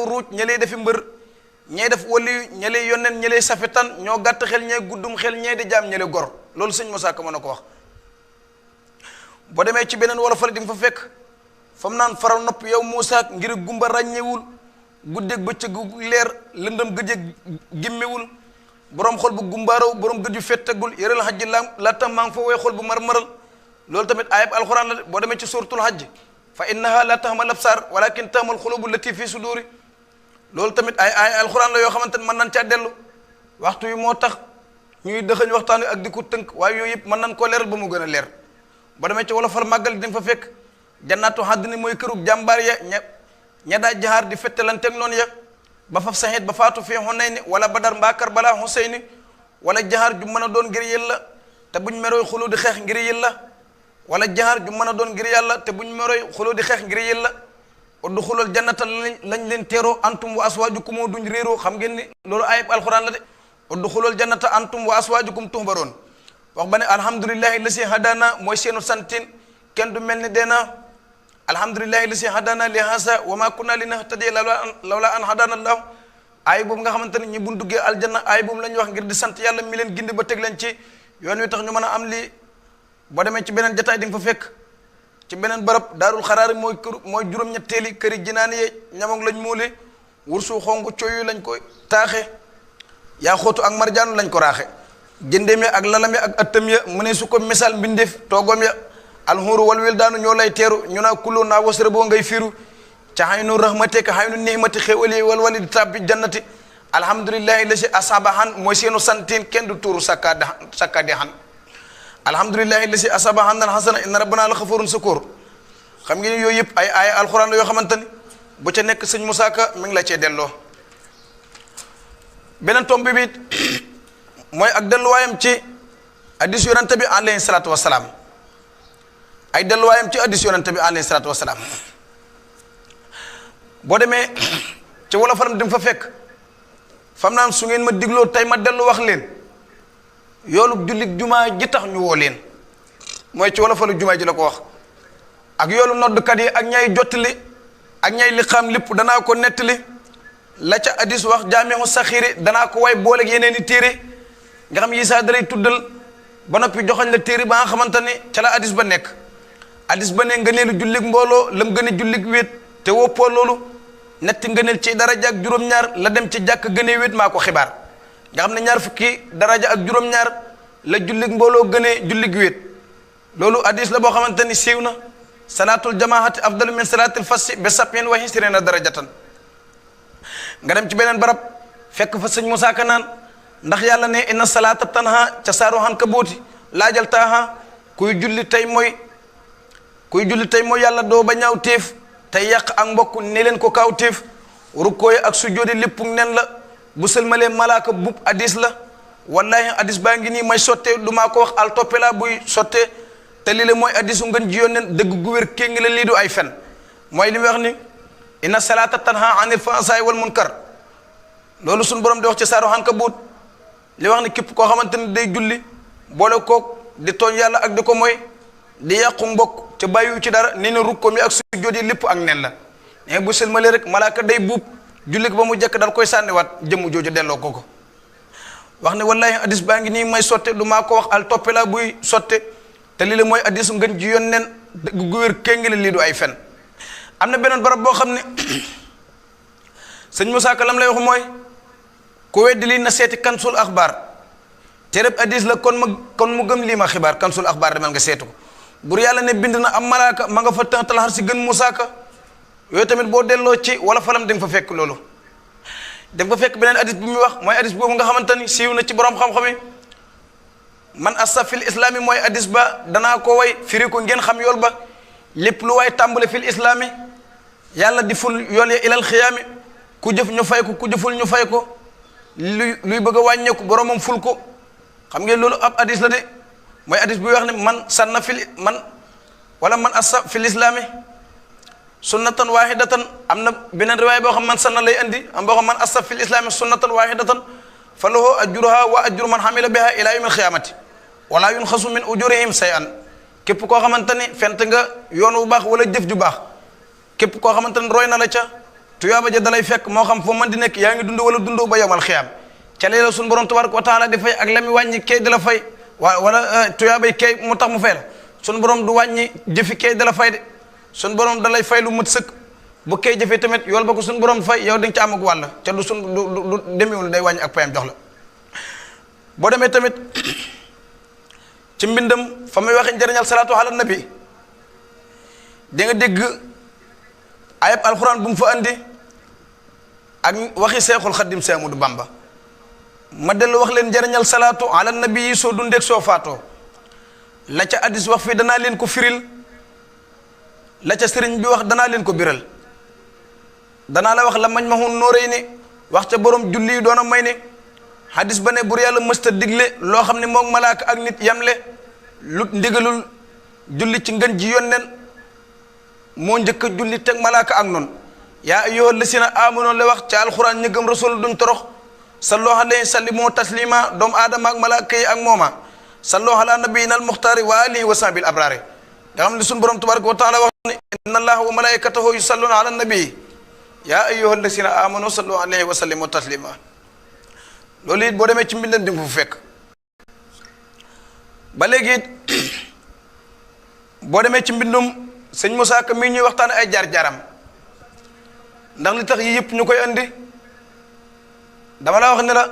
Speaker 1: ruuj ñalee defi mbër ñee def wali ñalee yonneen ñalee safetan ñoo gàtt xel ñee guddum xel ñee di jaam ñalee gor loolu sëñ Moussa Ka mën na ko wax boo demee ci beneen wala fale di nga fa fekk fam naan faral nopp yow Moussa ngir gumba ràññewul guddeeg bëccëg leer lëndëm gëjëg gimmewul borom xol bu gumbaaraw borom gëj yu fettegul yëral xajji la tax maa ngi fa way xol bu marmaral loolu tamit ayab alxuraan la boo demee ci suratul hajj fa innaha la tahmal absar walakin tahmal xulubu lati fi suduri loolu tamit ay alxuraan la yoo xamante ne mën nañ caa dellu waxtu yi moo tax ñuy dëxëñ waxtaan wi ak di ko tënk waaye yooyu yëpp mën nañ koo leeral ba mu gën a leer ba demee ci wala fal màggal di nga fa fekk jannaatu haddini mooy kërug jàmbaar ya ña daa jahaar di fettelanteeg noonu ya ba faf saxeet ba faatu fii Hunayni wala Badar mbaa Karbala Huseyni wala jahaar ju mën a doon ngir yàlla te buñ merooy xuloo di xeex ngir yàlla wala jahaar ju mën a doon ngir yàlla te buñ merooy xuloo di xeex ngir yàlla udxulul jannata lañ leen teeroo antum wa aswaajukum moo duñ réeroo xam ngeen ni loolu ayib alquran la de udxulul jannata antum wa aswaajukum tuhbaroon wax ba ne alhamdulillahi lasi hadana mooy seenu santin kenn du mel ni deena alhamdulillahi lasi hadana li hasa wa ma kunna linahtadiya lawla an hadana allah ay boobu nga xamante ne ñi buñ duggee aljanna ay boobu la ñuy wax ngir di sant yàlla mi leen gindi ba teg leen ci yoon wi tax ñu mën a am lii boo demee ci beneen jataay di nga fa fekk ci beneen barab daarul xaraari mooy juróom-ñetteeli këri jinaani ye ñamag lañ muule wursu xongu coyu lañ ko taaxe yaa xóotu ak marjaanu lañ ko raaxe jëndeem ya ak lalam ya ak ëttam ya mu ne su ko misaal mbindeef toogom ya alxuuru wal wildaanu ñoo lay teeru ñu naa kuloo naa wasara boo ngay firu ca xaynu rahmate ka xaynu nihmati xéwali wal wali di tàbbi jannati alhamdulillahi la si asabahan mooy seenu santiin kenn du tuuru sakkaadi xan alhamdulillahi la si asabahan nal xasana inna rabbana la xafarun sakoor xam ngeen yooyu yëpp ay alxuraan la yoo xamante ni bu ca nekk sëñ Moussa Ka mi ngi la cee delloo beneen tomb bi mooy ak delluwaayam ci addis yonante bi alayhi salaatu wasalaam ay delluwaayam ci addis yonante bi alayhi salaatu wasalaam boo demee ci wala faram di nga fa fekk fam naan su ngeen ma digloo tey ma dellu wax leen yoolu jullit jumaa ji tax ñu woo leen mooy ci wala falu jumaa ji la ko wax ak yoolu noddkat yi ak ñay jottali ak ñay li xam lépp danaa ko nettali la ca addis wax jaamihu saxiiri danaa ko way booleeg yeneen i téere nga xam yi saa dalay tuddal ba noppi joxañ la téere ba nga xamante ne ca la addis ba nekk addis ba ne ngëneelu jullig mbooloo lam gën a jullig wéet te woppoo loolu netti ngëneel ci daraja ak juróom-ñaar la dem ci jàkk gënee wéet maa ko xibaar nga xam ne ñaar fukki daraja ak juróom-ñaar la jullig mbooloo gënee jullig wéet loolu addis la boo xamante ni siiw na salaatul jamaahati afdalu min salaatil fassi bi sab'in wa isriina darajatan nga dem ci beneen barab fekk fa sëñ Moussa Ka naan ndax yàlla ne inna salaata tanha ca saaru han ka booti laajal taaha kuy julli tey mooy yàlla doo ba ñaaw téef tey yàq ak mbokk ne leen ko kaaw téef rukkooy ak sujjoodi lépp nen la bu sëlmalee malaaka bub addis la wallahi addis baa ngi nii may sottee du maa ko wax al toppe laa buy sottee te lii la mooy addisu ngën ji yoon nen dëgg gu wér kéngi la lii du ay fen mooy li mu wax ni inna salaata tanha anil fahsaa'i wal munkar loolu suñu borom di wax ci saaru Ankabut li wax ni képp koo xamante ni day julli boole koog di tooñ yàlla ak di ko mooy di yàqu mbokk te bàyyiwu ci dara nee na rukko mi ak sujjóot yi lépp ak nen la mais bu sëlmalee rek malaaka day buub julli ko ba mu jekk dal koy sànniwaat jëmm jooju delloo ko wax ne wallahi hadis baa ngi nii may sotte du maa ko wax al toppe la buy sotte te lii la mooy hadis ngën ji yoon nen gu wér kéngi la lii du ay fen am na beneen barab boo xam ne sëñ Moussa Ka lam lay wax mooy ku weddi lii na seeti kansul axbaar tereb hadis la kon mu gëm lii ma xibaar kansul axbaar demal nga seetu ko bur yàlla ne bind na am malaaka ma nga fa tëntal xar si gën Moussa Ka yooyu tamit boo delloo ci wala falam da nga fa fekk loolu da nga fa fekk beneen hadis bu muy wax mooy hadis boobu nga xamante ni siiw na ci borom xam-xam yi man asa fil islaami mooy hadis ba danaa ko way firi ko ngeen xam yool ba lépp lu waay tàmbale fil islaami yàlla di ful yool ya ilal xiyaami ku jëf ñu fay ko ku jëful ñu fay ko luy bëgg a wàññeeku boromam ful ko xam ngeen loolu ab hadis la de mooy hadis buy wax ne man sanna fil man wala man asa fil islaami sunnatan wahidatan am na beneen riwaay boo xam man sanna lay andi am boo xam man asa fil islaami sunnatan wahidatan fa lahu ajruha wa ajru man hamila biha ila yawmil qiyamati wala yunxasu min ujurihim shay'an képp koo xamante ni fent nga yoon wu baax wala jëf ju baax képp koo xamante ni roy na la ca tuyaaba ja dalay fekk moo xam foo mën di nekk yaa ngi dund wala dundoo ba yawmal xiyaam ca lee la suñu borom tabaraka wa taala di fay ak la mi wàññi kay di la fay wala tuyaabay kay mu tax mu fay la suñu borom du wàññi jëfi kay di la fay de suñu borom da lay fay lu mët sëkk bu kay jëfee tamit yool ba ko suñu borom fay yow di nga ca am ak wàll ca du demewul day wàññi ak payam jox la boo demee tamit ci mbindam fa muy waxe njëriñal salaatu ala nabi di nga dégg ayab alxuraan bu mu fa andi ak waxi seexul xaddim Seex Ahmadu Bamba ma dellu wax leen njëriñal salaatu ala nabi yi soo dundeeg soo faatoo la ca addis wax fii danaa leen ko firil la ca sëriñ bi wax danaa leen ko biral danaa la wax la mañ ma hun nóoréy ni wax ca borom julli yi doona may ni hadis ba ne bur yàlla mësta digle loo xam ne moom malaaka ak nit yamle lu ndigalul julli ci ngën ji yónneen moo njëkk a julli teg malaaka ak noonu yaa ayyuhal lazina aamanu la wax ca alxuraan ñi gëm rasul duñ torox sallu alayhi sallimu taslima doomu aadama ak malaaka yi ak mooma sallu ala nabiyina al muxtaari wa alihi wa sahbil abraari nga xam ne suñu borom tabaraka wa taala wax ne inna allaha wa malaikatahu yusalluna ala nabii yaa ayyuhal lazina aamanu sallu alayhi wa sallimu taslima loolu it boo demee ci mbindam di nga fu fekk ba léegi it boo demee ci mbindum sëñ Moussa Ka mii ñuy waxtaan ay jaar-jaaram ndax li tax yi yëpp ñu koy andi dama la wax ne la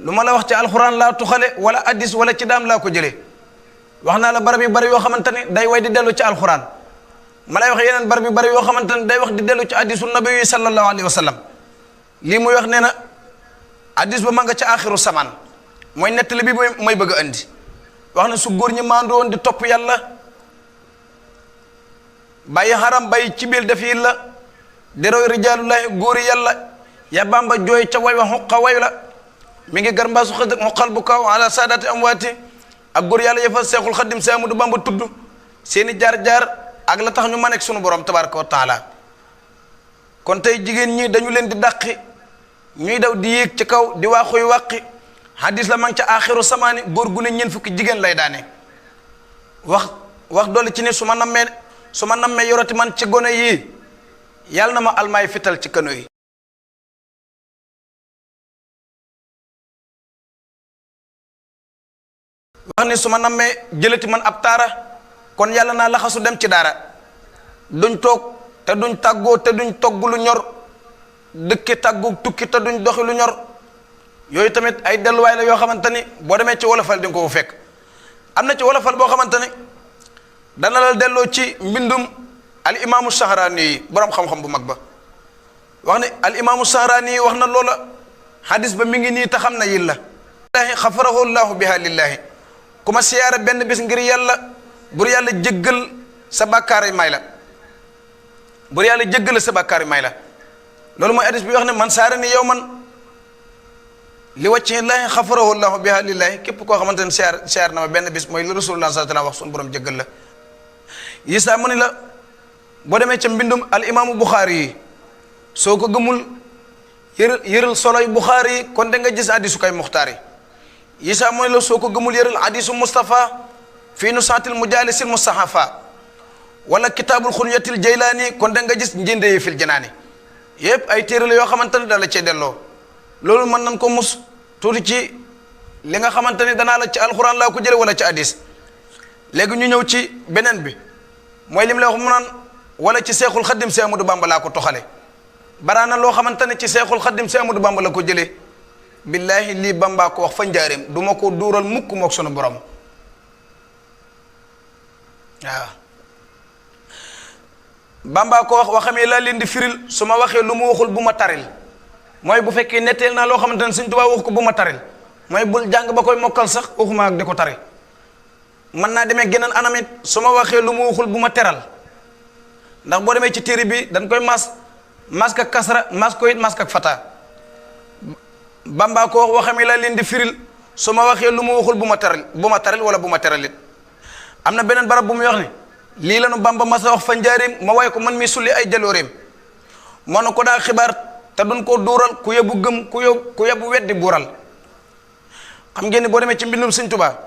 Speaker 1: lu ma la wax ci alxuraan laa tuxale wala addis wala ci daam laa ko jëlee wax naa la barab yu bari yoo xamante ne day way di dellu ci alxuraan ma lay wax yeneen barab yu bari yoo xamante ne day wax di dellu ci addisu nabi sallallahu alayhi wa sallam lii muy wax nee na addis ba ma nga ca axiru samaan mooy nettali bi mooy bëgg a andi wax ne su góor ñi maandu woon di topp yàlla bàyyi xaram bàyyi ci biir def yi la deroy rijaalullahi góori yàlla ya bamba jooy ca way wa xuqa way la mi ngi gar mbaasu xëd xuqal bu kaw ala saadaati amwaati ak góor yàlla yëfa seexul xaddim Seex Ahmadu Bamba tudd seeni jaar-jaar ak la tax ñu mën ak sunu borom tabaraka wa taala kon tey jigéen ñi dañu leen di dàqi ñuy daw di yéeg ci kaw di waaxuy wàqi hadis la mang ca axiru samaani góor gu ne ñeent fukki jigéen lay daane wax doole ci ne su ma nammee yoroti man ci gone yii yàlla na ma almaay fital ci kano yi wax ni su ma nammee jëlati man ab taara kon yàlla naa laxasu dem ci daara duñ toog te duñ tàggoo te duñ togg lu ñor dëkki tàggu tukki te duñ doxi lu ñor yooyu tamit ay delluwaay la yoo xamante ni boo demee ci wolofal di nga ko fekk am na ci wolofal boo xamante ni dana la delloo ci mbindum al imaamu Sahraani yi borom xam-xam bu mag ba wax ne al imaamu Sahraani yi wax na loola hadis ba mi ngi nii te xam na yilla laahi xafarahu llahu biha lillahi ku ma siyaare benn bis ngir yàlla bur yàlla jéggal sa bàkkaar may la bur yàlla jéggal sa bàkkaar may la loolu mooy hadis bi wax ne man saara ni yow man li wàcce laahi xafarahu llahu biha lillahi képp koo xamante ne siyaar na ma benn bis mooy li rasulullah sallallahu alayhi wa sallam wax suñu borom jéggal la Isaa mu ni la boo demee ca mbindum al imaamu Buxaari yi soo ko gëmul yëral soloy Buxaari kon da nga gis hadisu kay muxtaar yi isa mooy la soo ko gëmul yëral hadisu Mustafa fii nu saatil mujaalisil mustahafa wala kitaabul xunyatil jaylaani kon da nga gis njënde yi fil janaani yëpp ay téere la yoo xamante ne dala cee delloo loolu mën nañ ko mus tuuti ci li nga xamante ne danaa la ci alxuraan laa ko jële wala ci hadis léegi ñu ñëw ci beneen bi mooy lim la wax mu naan wala ci seexul xaddim si Amadou Bamba laa ko toxale baraana loo xamante ne ci seexul xaddim si Amadou Bamba la ko jëlee billaahi lii Bamba ko wax fa njaareem du ma ko duural mukk mook sunu borom waaw Bamba ko wax waxamee laa leen di firil su ma waxee lu mu waxul bu ma taril mooy bu fekkee netteel naa loo xamante ne Sëñ Tuubaa wax ko bu ma taril mooy bul jàng ba koy mokkal sax waxuma ak di ko tari mën naa demee geneen anamit su ma waxee lu mu waxul bu ma teral ndax boo demee ci téere bi dañ koy mas ka kasra mas ko it mas ka fata Bamba ko wax waxamee laa leen di firil su ma waxee lu mu waxul bu ma taril wala bu ma teralit am na beneen barab bu muy wax ne lii la nu Bamba mas a wax fa njaareem ma way ko man mi sulli ay jalooreem moo na ko daa xibaar te duñ koo duural ku yebbu gëm ku yebbu weddi buural xam ngeen ni boo demee ci mbindum Sëñ Tuubaa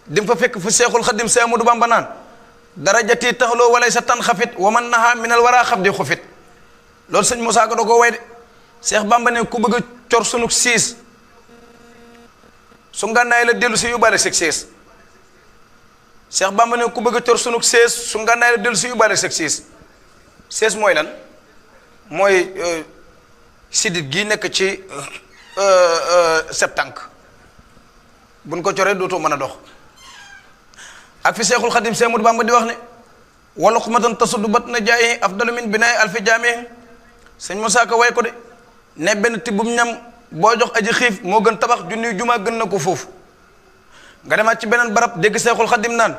Speaker 1: di nga fa fekk fu seexul xadim si Amadou Bamba naan darajati taxloo walay sa tan xafit wa man naha minal waraa xab di xufit loolu sëñ Moussa Ka da koo way de Seex Bamba ne ku bëgg a cor sunug siis su ngànnaay la dellu si yóbbaale seg siis Seex Bamba ne ku bëgg a cor sunug siis su ngànnaay la dellu si yóbbaale seg siis mooy lan mooy sidit gi nekk ci seb tànk buñ ko coree dootoo mën a dox ak fi seexul xadim si Amadou Bamba di wax ne wala xumatan tasuddu bat na jaayi afdalu min binaay alfi jaami sëñ Moussa Ka way ko de ne benn tibbum ñam boo jox aji xiif moo gën tabax junniy jumaa gën na ko foofu nga demaat ci beneen barab dégg seexul xadim naan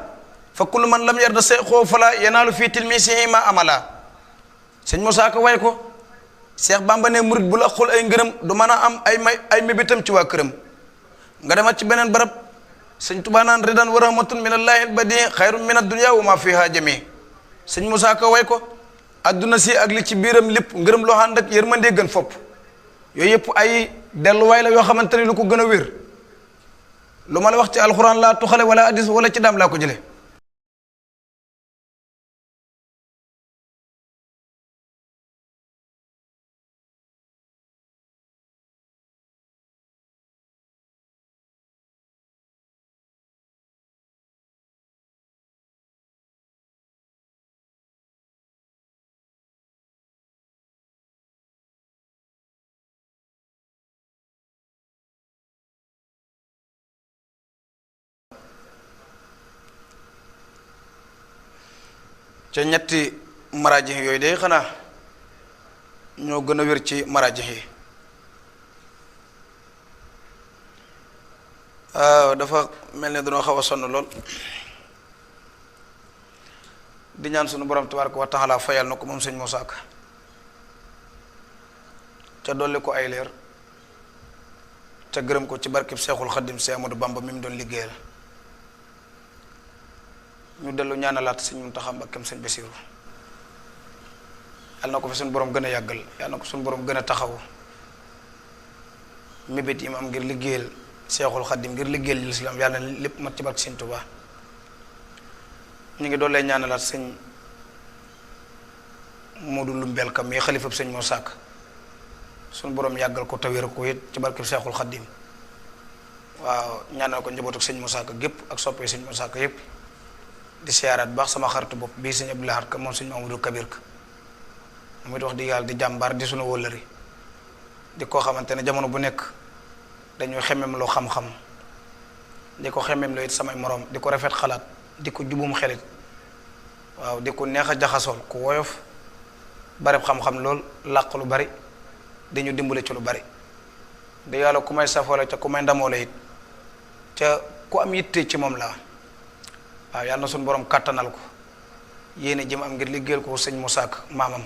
Speaker 1: fa kullu man lam yarda seexoo fala yanaalu fii tilmisihi ma amala sëñ Moussa Ka way ko Seex Bamba ne murit bu la xul ay ngërëm du mën a am ay mébitam ci waa këram nga demaat ci beneen barab sëñ Tuubaa naan ridan wa rahmatun min allahi badi xayrun min addunya wa ma fiha jami sëñ Moussa Ka way ko adduna si ak li ci biiram lépp ngërëm loo ànd ak yërmande gën fopp yooyu yëpp ay delluwaay la yoo xamante ni lu ko gën a wér lu ma la wax ci alxuraan laa tuxale wala hadis wala ci daam laa ko jële ca ñetti maraaji yooyu de xanaa ñoo gën a wér ci maraaji yi waaw dafa mel ne dañoo xaw a sonn lool di ñaan sunu borom tabaaraka wa taala fayal na ko moom sëñ Moussa Ka ca dolli ko ay leer ca gërëm ko ci barkeb Seexul Xaddim si Amadou Bamba mi mu doon liggéeyal ñu dellu ñaanalaat sëñ Muntaxa Mbàkkeem sëñ Basiru yal na ko fi suñu borom gën a yàggal yal na ko suñu borom gën a taxaw mébét yi mu am ngir liggéeyal Seexul Xaddim ngir liggéeyal lislaam yàlla na lépp mat ci barke sëñ Tuubaa ñu ngi doon lay ñaanalaat sëñ Moodu Lumbeel Kam mi xalifab sëñ Moussa Ka suñu borom yàggal ko tawéer ko it ci barke Seexul Xaddim waaw ñaanal ko njabootu sëñ Moussa Ka gépp ak soppee sëñ Moussa Ka yépp di siyaaraat baax sama xaritu bopp bii sëñ Abdou Lahad Ka moom sëñ Mamadou Kabir Ka moom it wax di yàlla di jàmbaar di sunu wóllëri di koo xamante ne jamono bu nekk dañuy xemem loo xam-xam di ko xemem loo it samay moroom di ko rafet xalaat di ko jubum xelit waaw di ko neex a jaxasool ku woyof bareb xam-xam lool làq lu bari dañu dimbale ci lu bari di yàlla ku may safoo la ca ku may ndamoo la it ca ku am yitte ci moom la waaw yàlla na suñu borom kàttanal ko yéene jëm am ngir liggéeyal ko sëñ Moussa Ka maamam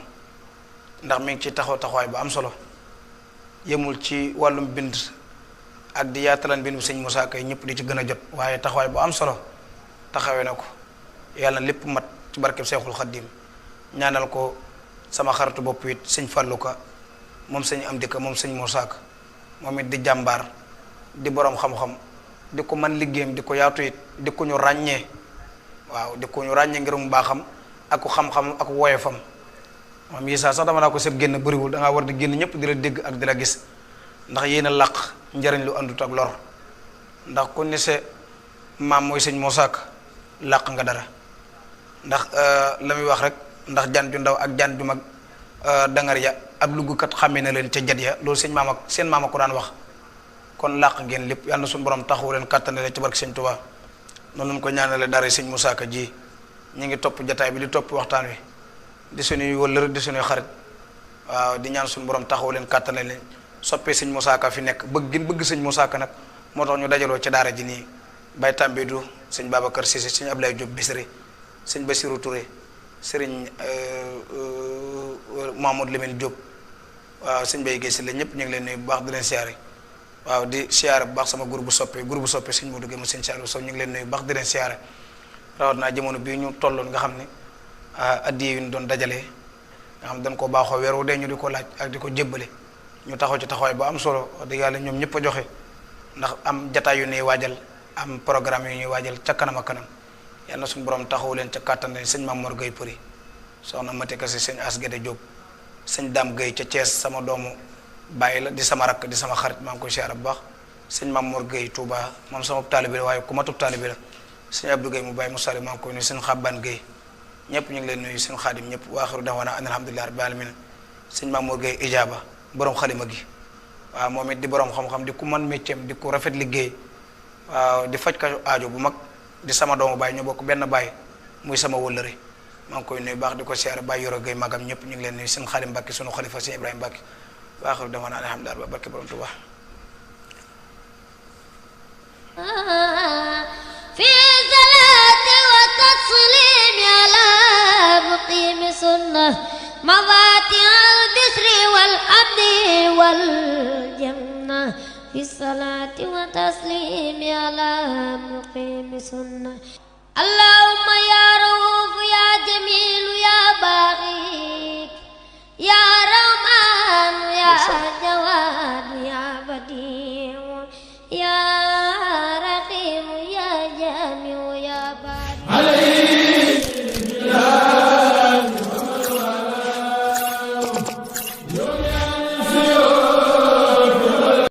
Speaker 1: ndax mi ngi ci taxawaay bu am solo yemul ci wàllum bind ak di yaatalan bindu sëñ Moussa Ka ñëpp di ci gën a jot waaye taxawaay bu am solo taxawee na ko yàlla na lépp mat ci barkeb Seexul Xaddim ñaanal ko sama xaritu bopp it sëñ Fallou Ka moom sëñ am dikka moom sëñ Moussa Ka moom it di jàmbaar di borom xam-xam di ko man liggéeyam di ko yaatu it di ko ñu ràññee waaw di ko ñu ràññee ngir mu baaxam ak ko xam-xam ak woyefam moom yi sax dama naa ko sëb génn bëriwul da ngaa war di génn ñëpp di la dégg ak di la gis ndax yéen a làq njariñ lu àndut ak lor ndax ku ni se maam mooy sëñ Moussa Ka làq nga dara ndax la muy wax rek ndax jaan ju ndaw ak jaan ju mag dangar ya ab luggukat xàmmee na leen ca jat ya loolu seen maama ko daan wax kon làq ngeen lépp yàlla na suñu borom taxawu leen kàttane leen ci barke sëñ Tuubaa noonu lañ ko ñaanale dara sëñ Moussa Ka ji ñu ngi topp jataay bi di topp waxtaan wi di suñuy wëllër di suñuy xarit waaw di ñaan suñu borom taxawu leen kàttane leen soppee sëñ Moussa Ka fi nekk bëgg sëñ Moussa Ka nag moo tax ñu dajaloo ci daara ji nii bay tàmbidu sëñ Babacar Cissé sëñ Ablaye Diop Bisri sëñ Bassirou Touré sëriñ Mamadou Lamine Diop waaw sëñ Baye Guèye si la ñëpp ñu ngi leen nuyu bu baax di leen siyaare waaw di siyaare bu baax sama groupe soppe sëñ Modou Guèye ma sëñ Saliou Sow ñu ngi leen nuyu bu baax di leen siyaare rawat naa jamono bii ñu tolloon nga xam ne addiye yu ñu doon dajalee nga xam dañ koo baaxoo weer wu dee ñu di ko laaj ak di ko jébbale ñu taxaw ci taxawaay bu am solo wax dëgg yàlla ñoom ñëpp a joxe ndax am jataay yu ñuy waajal am programme yu ñuy waajal ca kanam a kanam yàlla na suñu borom taxawu leen ca kàttan sëñ Mamour Gueye Përi soxna Mati Kasi sëñ Asgade Diop sëñ Dame Gueye ca Thiès sama doomu bàyyi la di sama rakk di sama xarit maa ngi koy siyaare bu baax sëñ Mamour Gueye Touba moom sama taalibe la waaye ku ma tub taalibe la sëñ Abdou Gueye mu bàyyi mu sali maa ngi koy nuyu sëñ Xabban Gueye ñëpp ñu ngi leen nuyu sëñ Xaadim ñëpp waaxiru da'waana an alhamdulillahi rabbil alamin sëñ Mamour Gueye Ijaaba borom xalima gi waaw moom it di borom xam-xam di ku man métier di ku rafet liggéey waaw di faj ka aajo bu mag di sama doomu baay ñu bokk benn baay muy sama wëllëre maa ngi koy nuyu baax di ko siyaare Baye Yoro Gueye magam ñëpp ñu ngi leen nuyu sëñ Xaadim Mbàkke sunu xalifa sëñ Ibrahima Mbàkke waaxiru da'waana an alhamdulillahi barke borom Tuubaa
Speaker 2: في صلاة وتسليم على مقيم سنة مفاتيح البشر والحمد والجنة في الصلاة وتسليم على مقيم سنة اللهم يا رؤوف يا جميل يا باغي